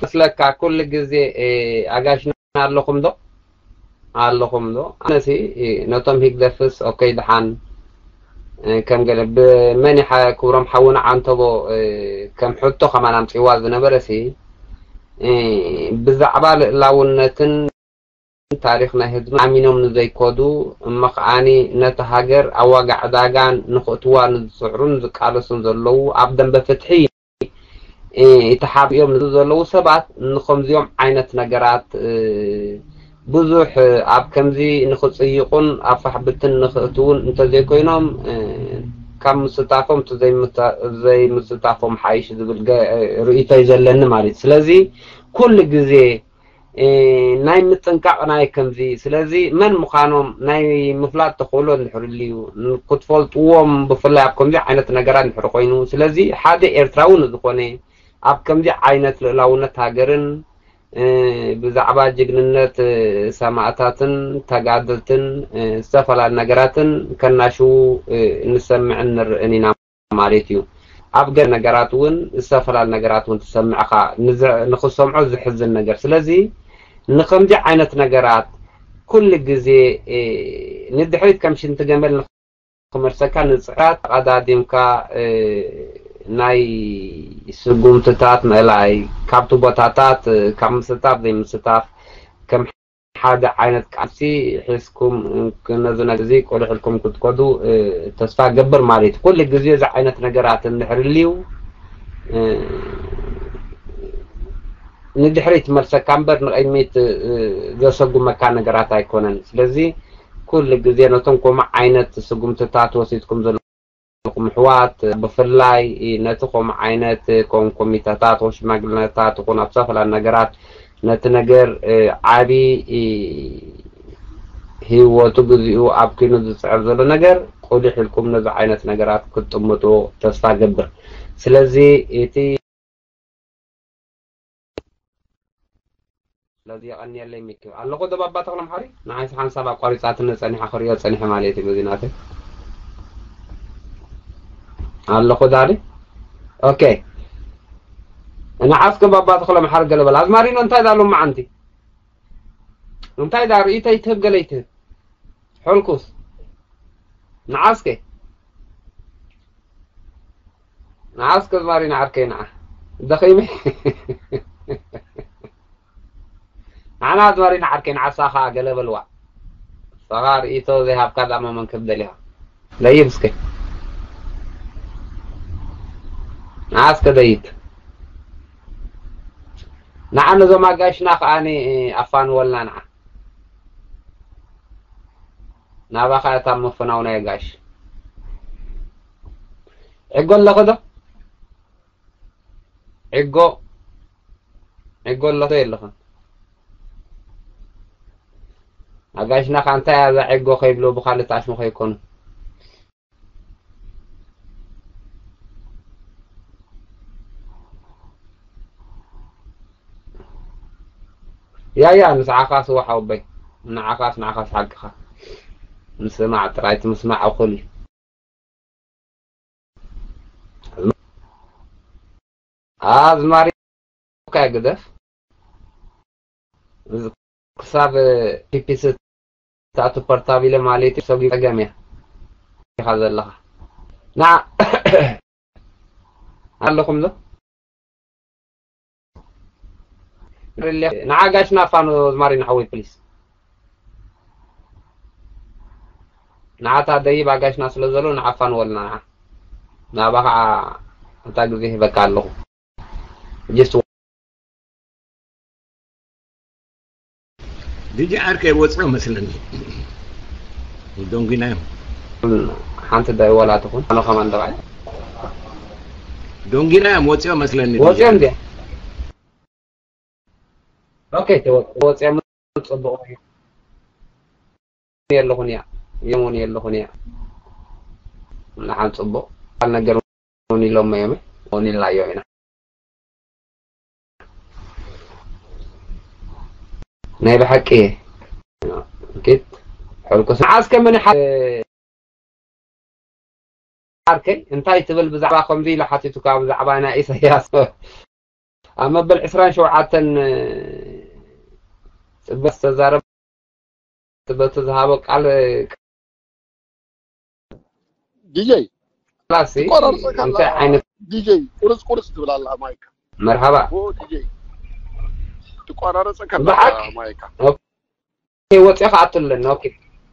መስለካ ኩሉ ግዜ ኣጋሽና ኣለኹም ዶ ኣለኹም ዶ ኣነሲ ነቶም ሂግደፍስ ኦኬ ድሓን ከም ገለ ብመን ክብሮም ሓውና ዓንተቦ ከም ሕቶ ከማን ኣምፅዋ ዝነበረ ሲ ብዛዕባ ልእላውነትን ታሪኽ ናይ ህዝብን ኣሚኖም ንዘይከዱ እሞ ከዓኒ ነቲ ሃገር ኣብ ዋጋ ዕዳጋ ንኽእትዋ ንዝፅዕሩን ዝቃለሱን ዘለዉ ኣብ ደንበ ፍትሒ ተሓቢኦም ዘለዉ ሰባት ንኸምዚኦም ዓይነት ነገራት ብዙሕ ኣብ ከምዚ ንኽፅይቑን ኣብ ፋሕብትን ንኽእትውን እንተዘይኮይኖም ካብ ምስታፎም ዘይምስታፎም ሓይሽ ዝብል ርእይቶ እዩ ዘለኒ ማለት እዩ ስለዚ ኩሉ ግዜ ናይ ምጥንቃቕ ናይ ከምዚ ስለዚ መን ምዃኖም ናይ ምፍላጥ ተኽእሎ እንድሕር ልዩ ክትፈልጥዎም ብፍላይ ኣብ ከምዚ ዓይነት ነገራት እንድሕር ኮይኑ ስለዚ ሓደ ኤርትራዊ ንዝኾነ ኣብ ከምዚ ዓይነት ልእላውነት ሃገርን ብዛዕባ ጅግንነት ሰማእታትን ተጋደልትን ዝተፈላለዩ ነገራትን ከናሽዉ ንሰምዕን ንርእን ኢና ማለት እዩ ኣብ ገለ ነገራት እውን ዝተፈላለዩ ነገራት እውን ትሰምዕኻ ንክሰምዖ ዝሕዝን ነገር ስለዚ ንከምዚ ዓይነት ነገራት ኩሉ ግዜ ንድሕሪት ከም ሽንቲ ገመል ክመልሰካ ንፅዕራት ኣቐዳዲምካ ናይ ስጉምትታት ምእላይ ካብቲ ቦታታት ካብ ምስታፍ ዘይምስታፍ ከም ሓደ ዓይነት ቃልሲ ሒዝኩም ነዚ ነገር እዚ ቆሊሕልኩም ክትከዱ ተስፋ ገብር ማለት እዩ። ኩሉ ግዜ እዚ ዓይነት ነገራት እንድሕር ልዩ ንድሕሪት መልሰካ እምበር ንቕድሚት ዘሰጉመካ ነገራት ኣይኮነን። ስለዚ ኩሉ ግዜ ነቶም ከምኡ ዓይነት ስጉምትታት ወሲድኩም ዘለኹም ኣሕዋት፣ ብፍላይ ነቲ ከምኡ ዓይነት ከም ኮሚተታት ወይ ሽማግለታት ይኹን ኣብ ዝተፈላለዩ ነገራት ነቲ ነገር ዓቢ ህይወቱ ግዚኡ ኣብኪኑ ዝጽዕር ዘሎ ነገር ቁሊሕ ኢልኩም ነዚ ዓይነት ነገራት ክትጥምጡ ተስፋ ገብር። ስለዚ እቲ ስለዚ የቐንየለይ ሚኪ። ኣለኹ ደባባ ተኽለ መሓሪ፣ ንዓይስ ሓንሳብ ኣቋሪጻትኒ ጸኒሓ ክርእዮ ጸኒሐ ማለት እዩ በዚ ናተይ። ኣለኹ ዳሊ። ኦኬ። ንዓስከ ባባ ተኽለ መሓሪ ገለ በል። ኣዝማሪኖ እንታይ ዳሉ መዓንቲ? እንታይ ዳ ርእይቶ ይትህብ ገለ ይትህብ? ሑልኩስ። ንዓስከ ንዓስከ ኣዝማሪኖ ዓርከይ ንዓ ደኺመ ንዓና ኣዝማሪኖ ዓርከይ ንዓሳ ኸዓ ገለ በልዋ። ንስኻ ርእይቶ ዘይሃብካ ዝኣመመን ክብ ደሊኻ ደይብ እስከ ንዓስከ ደይት ንዓ ነዞም ኣጋይሽና ከዓኒ ኣፋንወልና ንዓ ናባኻ እታ መፈናውናይ ኣጋይሽ ዕጎ ኣለኹ ዶ ዕጎ ዕጎ ኣለኹ የለኹን ኣጋይሽና ከ እንታይ እያ እዛ ዕጎ ከይብሎ ብኻልእ ተኣሽሙ ከይኮኑ ያያ ንስዓኻስ ወሓውበይ ንዓኻስ ንዓኻስ ሓቅኻ ምስማዕ ጥራይ እቲ ምስማዕ እኹል እዩ ኣዝማሪ ካ ግደፍ ክሳብ ፒፒስ ታቱ ፖርታቢለ ማለት እዩ ሰጉ ጸገም እያ ኢኻ ዘለኻ ና ኣለኹም ዶ ንዓጋሽ ናፋኑ ዝማሪ ንሓወይ ፕሊስ ንዓታ ደይብ ኣጋሽና ስለ ዘሎ ንዓፋን ወልና ንዓ ናባ ከዓ እታ ግዜ ሂበካ ኣለኹ ጅስት ዲጂ ዓርከይ ወፅኦ መስለኒ ዶንጊና እዮም ሓንቲ ዳይ ዋላ ትኹን ኣነ ከማን ደባይ ዶንጊና እዮም ወፅኦ መስለኒ ወፅኦም ዲያ ኦኬ ተወፅኦም ፅቡቕ የለኹን እያ የሙን የለኹን እያ ንሓን ፅቡቕ ኣል ነገር ውን ኢሎሞ እዮም ውን ኢልናዮ ኢና ናይ ብሓቂ ኪት ሕልኩስ ንዓስከ መን ዓርከይ እንታይ ትብል ብዛዕባ ከምዚ ኢሉ ሓቲቱካ ብዛዕባ ናይ ኢሳያስ ኣብ መበል ዕስራን ሸውዓተን ጽበት ዝተዛረበ በቲ ዝሃቦ ቃል ዲጄ ላሲ ቆራርጸካ እንታይ ዓይነት ዲጄ ቁርጽ ቁርጽ ትብል ኣላ ማይካ መርሃባ ኦ ዲጄ ትቆራረጸካ ብሓቂ? ማይካ ወፂኦ ከኣትለና ኦኬ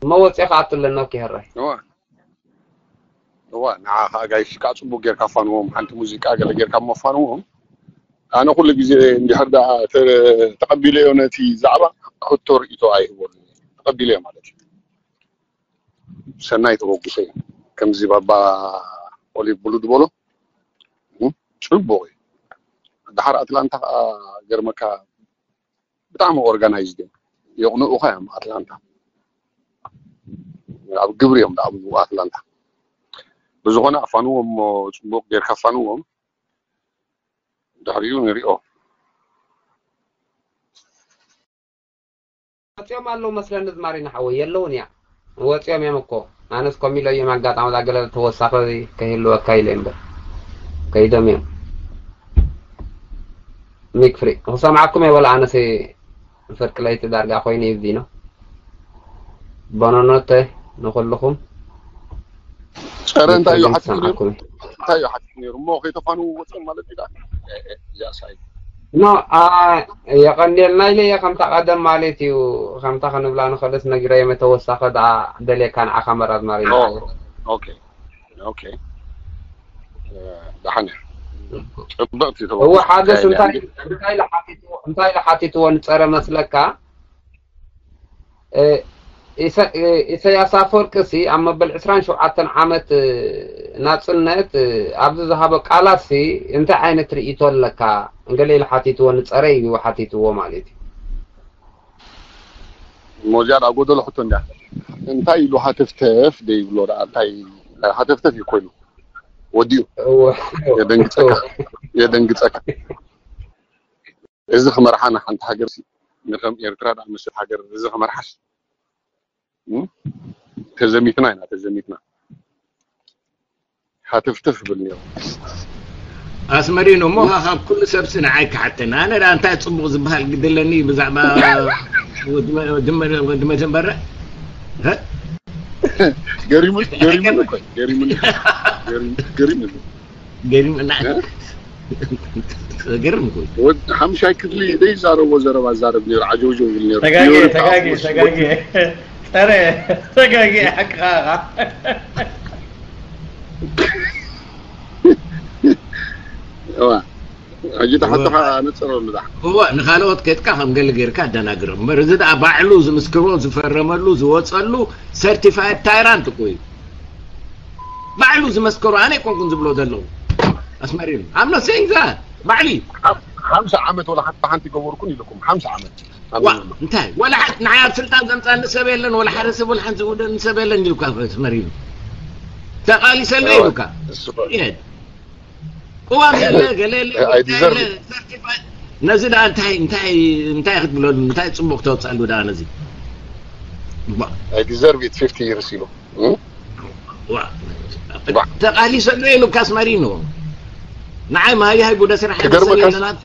እሞ ወፂኦ ከኣትለና ኦኬ ህራይ እዋ እዋ ንዓኻ ጋይሽ ከዓ ፅቡቅ ጌርካ ፋንዎም ሓንቲ ሙዚቃ ገለ ጌርካ መፋንዎም ኣነ ኩሉ ግዜ እንድሕር ደኣ ተ- ተቐቢለዮ ነቲ ዛዕባ ሕቶ ርእቶ ኣይህቦን ተቐቢለዮ ማለት እዩ ሰናይ ተበግሶ እዩ ከምዚ ባባ ኦሊቭ ብሉ ዝበሎ እም፣ ፅቡቅ እዩ ድሓር ኣትላንታ ከዓ ገርመካ ብጣዕሚ ኦርጋናይዝድ እዮም የቕንኡኻ እዮም ኣትላንታ ኣብ ግብሪ እዮም ደኣ ብኡ ኣትላንታ ብዝኾነ ኣፋንዎም እሞ ፅቡቅ ጌርካ ኣፋንዎም ድሕሪኡ ንሪኦ ወፂኦም ኣለዉ መስለኒ ዝማሪ ንሓወይ የለውን እያ ወፂኦም እዮም እኮ ኣነስ ኮም ኢሎ እዮም ኣጋጣሚ ዛ ገለ ተወሳኺ ከይህልወካ ኢለ እምበር ከይዶም እዮም ሚክ ፍሪ ክሰምዓኩም እየ ወላ ኣነስ ፍርቂ ለይቲ ዳርጋ ኮይኑ እዩ ዚኖ ቦኖኖተ ንኩልኹም ጸረ እንታይ እዩ ሓቲት ነይሩ ክሰምዓኩም እየ እንታይ እዩ ሓቲት ነይሩ እሞ ከይተፋንዉ ወፅኦም ማለት እዩ ደኣ እዚኣ ሳይ ኖ፣ ኣ፣ የቐንየልና ኢለ እየ፣ ከምታ ቀደም ማለት እዩ። ከምታ ክንብላ ንኽእልስ ነጊረዮ፣ መተወሳኸ ደኣ ደልየካ ንዓኻ መራዝማሪ ኦ፣ ንዓየ። ኦኬ፣ ኦኬ። እ፣ ደሓን እያ። ጽብቕቲ እወ፣ ተበግሶ ሓገስ ኣካይዳ እንታይ፣ እንዲ። እንታይ ኢለ ሓቲትዎ፣ እንታይ ኢለ ሓቲትዎ ንጸረ መስለካ? እ፣ ኢሰ-፣ እ፣ ኢሰያስ ኣፈወርቂ ሲ ኣብ መበል ዕስራን ሸውዓተን ዓመት፣ እ፣ ናጽነት፣ እ፣ ኣብዚ ዝሃቦ ቃላት ሲ እንታይ ዓይነት ርእይቶ ኣለካ? እንገለ ኢሉ ሓቲትዎ፣ ንጸረ እዩ ሓቲትዎ ማለት እዩ። እሞ እዚኣ ደኣ ጎደሎ ሕቶ እንድያ። እንታይ ኢሉ ሃተፍተፍ ደይብሎ ደኣ፣ እንታይ ሃተፍተፍ እዩ ኮይኑ ወዲኡ። እወ። የደንግጸካ፣ የደንግጸካ። እዚ ክመርሓ ንሓንቲ ሃገር ሲ፣ ንከም ኤርትራ ደኣ መሰል ሃገር እዚ ክመርሓስ፣ እም? ተዘሚትና ኢና፣ ተዘሚትና። ሃተፍተፍ ብል ነይሩ። ኣስመሪኖ እሞ፣ ካብ ኩሉ ሰብሲ ንዓይ ክሓተኒ። ኣነ ደኣ እንታይ ጽቡቕ ዝበሃል ግድለኒ ብዛዕባ ወዲ መ-፣ ወዲ መ-፣ ወዲ መጀመርያ? እ? ገሪሙኒ፣ ገሪሙኒ እኮ፣ ገሪሙኒ፣ ገሪሙ-፣ ገሪሙኒ። ገሪሙና። እ? ገርም እኮ እዩ። ወድ-፣ ሓምሻይ ክፍሊ ዘይዛረቦ ዘረባ ዛረብ ነይሩ፣ ዓጀውጀው ይብል ነይሩ። ተጋጊ፣ ቲዮሪ ተጋጊ፣ ተኣምር ተጋጊ። ጸረ፣ ተጋጊ፣ ሓቅኻ ኢኻ። እዋ፣ ሕጂ እዋ። ተሓቶኻ ነጽረሉ ደኣ። እዋ፣ ንኻልኦት ኬድካ ከም ገለ ጌርካ ኣደናግሮም። እምበር እዚ ደኣ ባዕሉ ዝምስክሮ፣ ዝፈረመሉ፣ ዝወጸሉ ሰርቲፋይድ ታይራንት እኮ እዩ። ባዕሉ ዝመስከሮ፣ ኣነ ኣይኮንኩን ዝብሎ ዘለኹ። ኣስመሪኑ። I'm not saying that። ባዕሊ። ሓም-፣ ሓምሳ ዓመት ወላ ሓንቲ ሓንቲ ገበርኩን ኢልኩም፣ ሓምሳ ዓመት። ዋ፣ ኣሜን። እንታይ? ወላ ሓንቲ ንዓይ ኣብ ስልጣን ዘምጻኒ ሰብ የለን፣ ወላ ሓደ ሰብ፣ ወላ ሓንቲ ዝውደኒ ሰብ የለን ኢልካ ኣስመሪኑ። ተቓሊሰሉ እዋ፣ ኢሉካ። እሱ ይሄድ። ቅዋም የለ፣ ገለ የለ፣ I ጉዳይ የለ፣ deserve it። ሰርቲፋይ-፣ ነዚ ደኣ እንታይ፣ እንታይ፣ እንታይ ክትብለሉ፣ እንታይ ጽቡቕ ተውጻሉ ደኣ ነዚ? ዋ። I deserve it fifty years ኢሉ። እም? ዋ። ዋ። ተቓሊሰሉ ኢሉካ ኣስመሪኑ። ንዓይ ማይ ሃይ ጉደ ስራሕ ክገርመካ የለን።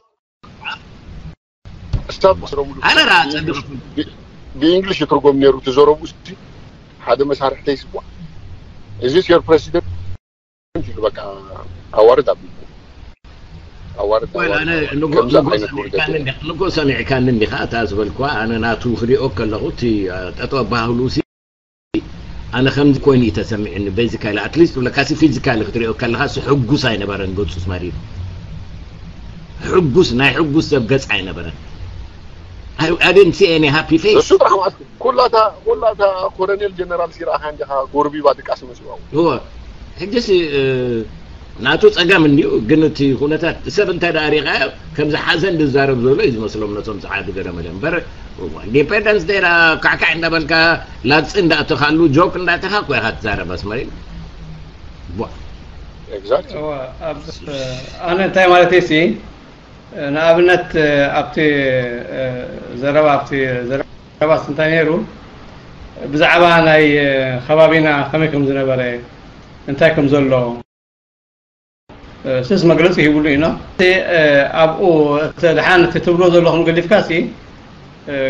ስታፍ ዝረሙሉ ኣነ ራ ጸድቕ። ብ-፣ ብእንግሊሽ ይትርጎም ነይሩ እቲ ዘረቡ። እስቲ ሓደ መሳርሕተይ ስዋ። Is this your president? ኢሉ በቃ ኣዋርድ ኣቢሉ። ኣዋርድ፣ ወላ ኣዋርድ፣ ኣነ ኣዋርድ። ንጎ-፣ ከምዚ ንጎ ዓይነት ውርደት ሰሚዕካኒ የለን። እንዲኻ፣ ንጎ ሰሚዕካኒ እንዲኻ፣ እታ ዝበልኩዋ ኣነ ናቱ ክሪኦ ከለኹ እቲ፣ አ፣ ጠጠው ኣባህሉ ሲ፣ ኣነ ከምዚ ኮይኑ እዩ ተሰሚዕኒ። ቤዚካሊ፣ ኣትሊስት ብለካ ሲ ፊዚካሊ ክትሪኦ ከለኻ ሲ ሕጉስ ኣይነበረን ገጹ ኣስመሪኑ። ሕጉስ፣ ናይ ሕጉስ ሰብ ገጽ ኣይነበረን። I, I didn't see any happy face። እሱ ጥራሕ ማለት ኩላታ፣ ኩላታ ኮሎኔል ጀነራል ሲራእኻ እንዲኻ ጎርቢባ ድቃስ መጽዋ። እወ። ሕጂስ፣ እ፣ ናቱ ጸገም እንዲዩ፣ ግን እቲ ኩነታት ሰብ እንተ ደኣ ሪኻዮ፣ ከምዚ ሓዘን ዝዛረብ ዘሎ እዩ ዝመስሎም ነቶም ጸዓዱ ገለ መለ። እምበር፣ ኢንዲፔንደንስ ደይ ደኣ ካዕካዕ እንዳበልካ፣ ላግጺ እንዳእተኻሉ፣ ጆክ እንዳእተኻ እኮ ኢኻ ትዛረብ ኣስመሪን። ቧ። ኤግዛክትሊ። እወ፣ ኣብ፣ ኣነ እንታይ ማለተይ ሲ፣ ንኣብነት፣ ኣብቲ፣ ዘረባ፣ ኣብቲ ዘረባስ እንታይ ነይሩ? ብዛዕባ ናይ ከባቢና ከመይ ከም ዝነበረ፣ እንታይ ከም ዘሎ፣ ስስ መግለጺ ሂብሉ ኢና። ኣብኡ እቲ ደሓን እቲ ትብሎ ዘለኹም ገዲፍካሲ፣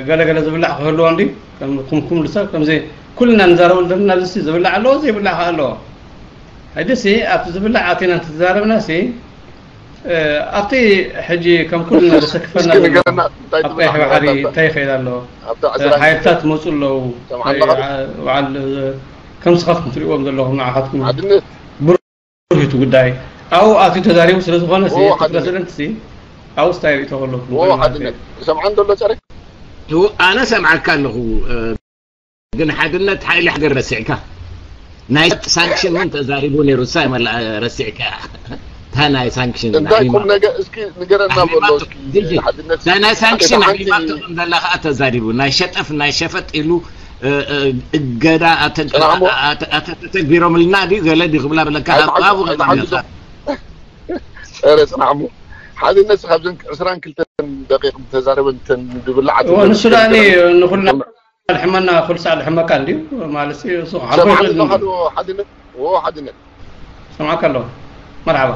ገለ ገለ ዝብላዕ ክህልዎ እንዲ፣ ከም ኩምኩም ሰብ፣ ከምዚ ኩልና ንዛረበሉ ዘለና፣ ኣብዚ ዝብላዕ ኣለዎ፣ ዘይብላዕ ከኣ ኣለዎ። ሕጂሲ ኣብቲ ዝብላዕ ኣቲና እንተተዛረብናሲ፣ እ፣ ኣብቲ ሕጂ ከም ኩልና ዘሰክፈና እስኪ ዘሎ ንገረና፣ እንታይ ኣብ ትብል ቀይሕ ባሕሪ ኣሕዋት ኣታ? እንታይ ይኸይድ ኣሎ? ኣብታ እ፣ ዕስራ ሓይልታት ይመጹ ኣለዉ። ሰምዓና እ፣ ኸ? ዓ-፣ በዓል፣ እ፣ ከም ስኻትኩም ትሪእዎም ዘለኹም ንዓኻትኩም ሓድነት። ብሩህ እዩ እቲ ጉዳይ። ኣብኡ ኣትዩ ተዛሪቡ ስለ ዝኾነ ሲ፣ ኦ፣ እቲ ሓድነት። ፕረዚደንት ሲ፣ ኣብኡ ስታይ ርእቶ ከለኩም ኦ፣ ማለት ሓድነት። እዩ። ሰምዓን ዘሎ ጸረ? እው፣ ኣነ ሰምዓካ ኣለኹ። እ፣ ግን ሓድነት ሓይሊ ሃገር ረሲዕካ። ናይ ሳንክሽን እውን ተዛሪቡ ነይሩ፣ እሳ ይመላ-፣ ረሲዕካ። እታ ናይ ሳንክሽን እንታይ ሃሪማ-፣ ቁም ነገር እስኪ ንገረና በሎ ሃሪማቶ-፣ እስኪ ዲጂ፣ ሓድነት እታ ናይ ሳንክሽን ሓንቲ ሓንቲ ሃሪማቶ ከም ዘላ ከዓ ተዛሪቡ። ናይ ሸጠፍ፣ ናይ ሸፈጥ ኢሉ፣ እ፣ እ፣ እገዳ ኣተ-፣ ጽናዕሞ። ኣተ-፣ ኣተ-፣ ተተግቢሮምልና ድዩ ገለ ድዩ ክብላ በለካ፣ ኣብኡ፣ ኣብኡ ኣይትሓግዞ፣ ገለ ኣይትሓግዞ። ገለ። ጸረ ጽናዕሞ። ሓድነት ካብዘን ዕስራን ክልተን ደቂቕ ተዛረበን ተን ድብላዓት እወ፣ ንሱ ደኣ ንኹልና ኣድሕመና፣ ኩሉ ሳዕ ኣድሕመካ እንድዩ። ማለት እዩ፣ እሱ ክሓልፎ ሰማዕኒ ይኽእል እንድዩ። ሓድነት። ኦ፣ ሓድነት። ሰማዕካ ኣለኹ። መርሓባ።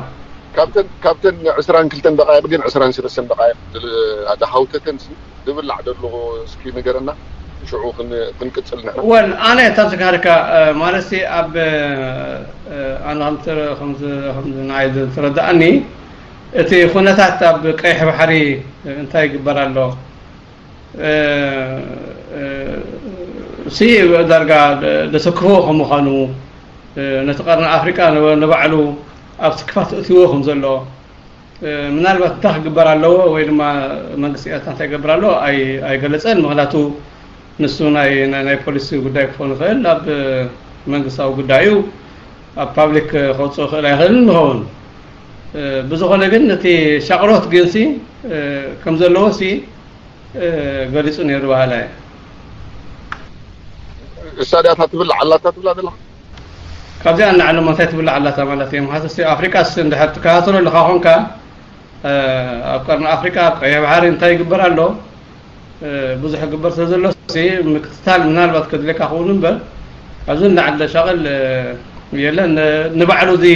ካብተን፣ ካብተን ዕስራን ክልተን ደቃይቕ ግን ዕስራን ሰለስተን ደቃይቕ ድል-፣ ድሃውተተን ሲ ድብላዕ ደሎ እስኪ ንገረና። ሽዑ ክን-፣ ክንቅጽል ንሕና። ወል፣ ኣነ እታ ዝካርካ፣ እ፣ ማለት ሲ ኣብ፣ እ፣ ኣነ ከም ትረ-፣ ከም ዝ-፣ ከም ዝ-፣ ንዓይ ዝተረድኣኒ፣ እቲ ኩነታት ኣብ ቀይሕ ባሕሪ እንታይ ይግበር ኣሎ? እ፣ እ፣ ሲ ዳርጋ ደ-፣ ደሰክፎ ከም ምዃኑ፣ እ፣ ነቲ ቀርኒ ኣፍሪቃ ን-፣ ንባዕሉ ኣብ ስክፋት እትዎ ከም ዘሎ፣ እ፣ ምናልባት እንታይ ክግበር ኣለዎ ወይ ድማ መንግስቲ ኤርትራ እንታይ ይገብር ኣሎ ኣይ-፣ ኣይገለጸን። ምኽንያቱ ንሱ ናይ፣ ናይ፣ ናይ ፖሊሲ ጉዳይ ክኸውን ይኽእል፣ ኣብ መንግስታዊ ጉዳዩ ኣብ ፓብሊክ ከውፅኦ ክእል ኣይኽእልን ንኸውን። እ፣ ብዝኾነ ግን እቲ ሻቕሎት ግንሲ፣ እ፣ ከም ዘለዎ ሲ፣ እ፣ ገሊጹ ነይሩ በሃላ እየ። እሳ ድያ እታ ትብላዕ ኣላ እታ ትብላ ዘላ? ካብዚኣ ንላዕሊ እሞ እንታይ ትብላዕ ኣላታ ማለት እዩ? ምኽንያቱ እስቲ ኣፍሪቃስ እንድሕር ትከታተሎ ኣለኻ ኾንካ፣ እ፣ ኣብ ቀርኒ ኣፍሪቃ ኣብ ቀይሕ ባሕሪ እንታይ ይግበር ኣሎ? እ፣ ብዙሕ ይግበር ስለ ዘሎ ሲ ምክትታል ምናልባት ከድልየካ ክኸውን እምበር፣ ኣብዚ ንላዕሊ ዘሻቕል፣ እ፣ የለን። ን-፣ ንባዕሉ እዚ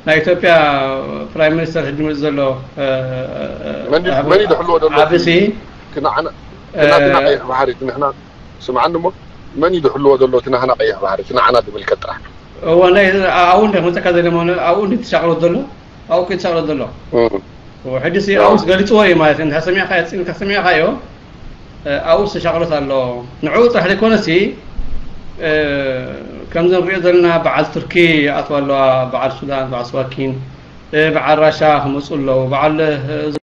ናይ ኢትዮጵያ ፕራይም ሚኒስተር ሕጂ መፂኡ ዘሎ፣ እ፣ መን እዩ፣ መን እዩ ዝሕልዎ ዘሎ? ዓቢ ሲ፣ እቲ ንዓና፣ እ፣ እቲ ናትና ቀይሕ ባሕሪ፣ እቲ ንሕና፣ ስምዓኒ እሞ፣ መን እዩ ዝሕልዎ ዘሎ? እቲ ናህና ቀይሕ ባሕሪ፣ እቲ ንዓና ዝምልከት ጥራሕ። እወ፣ ናይ፣ ኣብኡ እንደ መፀካ ዘለ መሆነ፣ ኣብኡ እንደ ትሻቕሎት ዘሎ፣ ኣብኡ ከይትሻቕሎት ዘሎ። እም። ሕጂ ሲ ኣብኡስ ገሊፅዎ እዩ ማለት እዩ። እንድሕር ሰሚዕካ፣ ፅንካ ሰሚዕካዮ፣ እ፣ ኣብኡስ ተሻቕሎት ኣሎ። ንዕኡ ጥራሕ ዘይኮነ ሲ፣ እ፣ ከምዚ ንሪኦ ዘለና በዓል ቱርኪ ይኣትዋ ኣለዋ፣ በዓል ሱዳን፣ በዓል ስዋኪን፣ እ፣ በዓል ራሻ ክመፁ ኣለዉ፣ በዓል፣ እ፣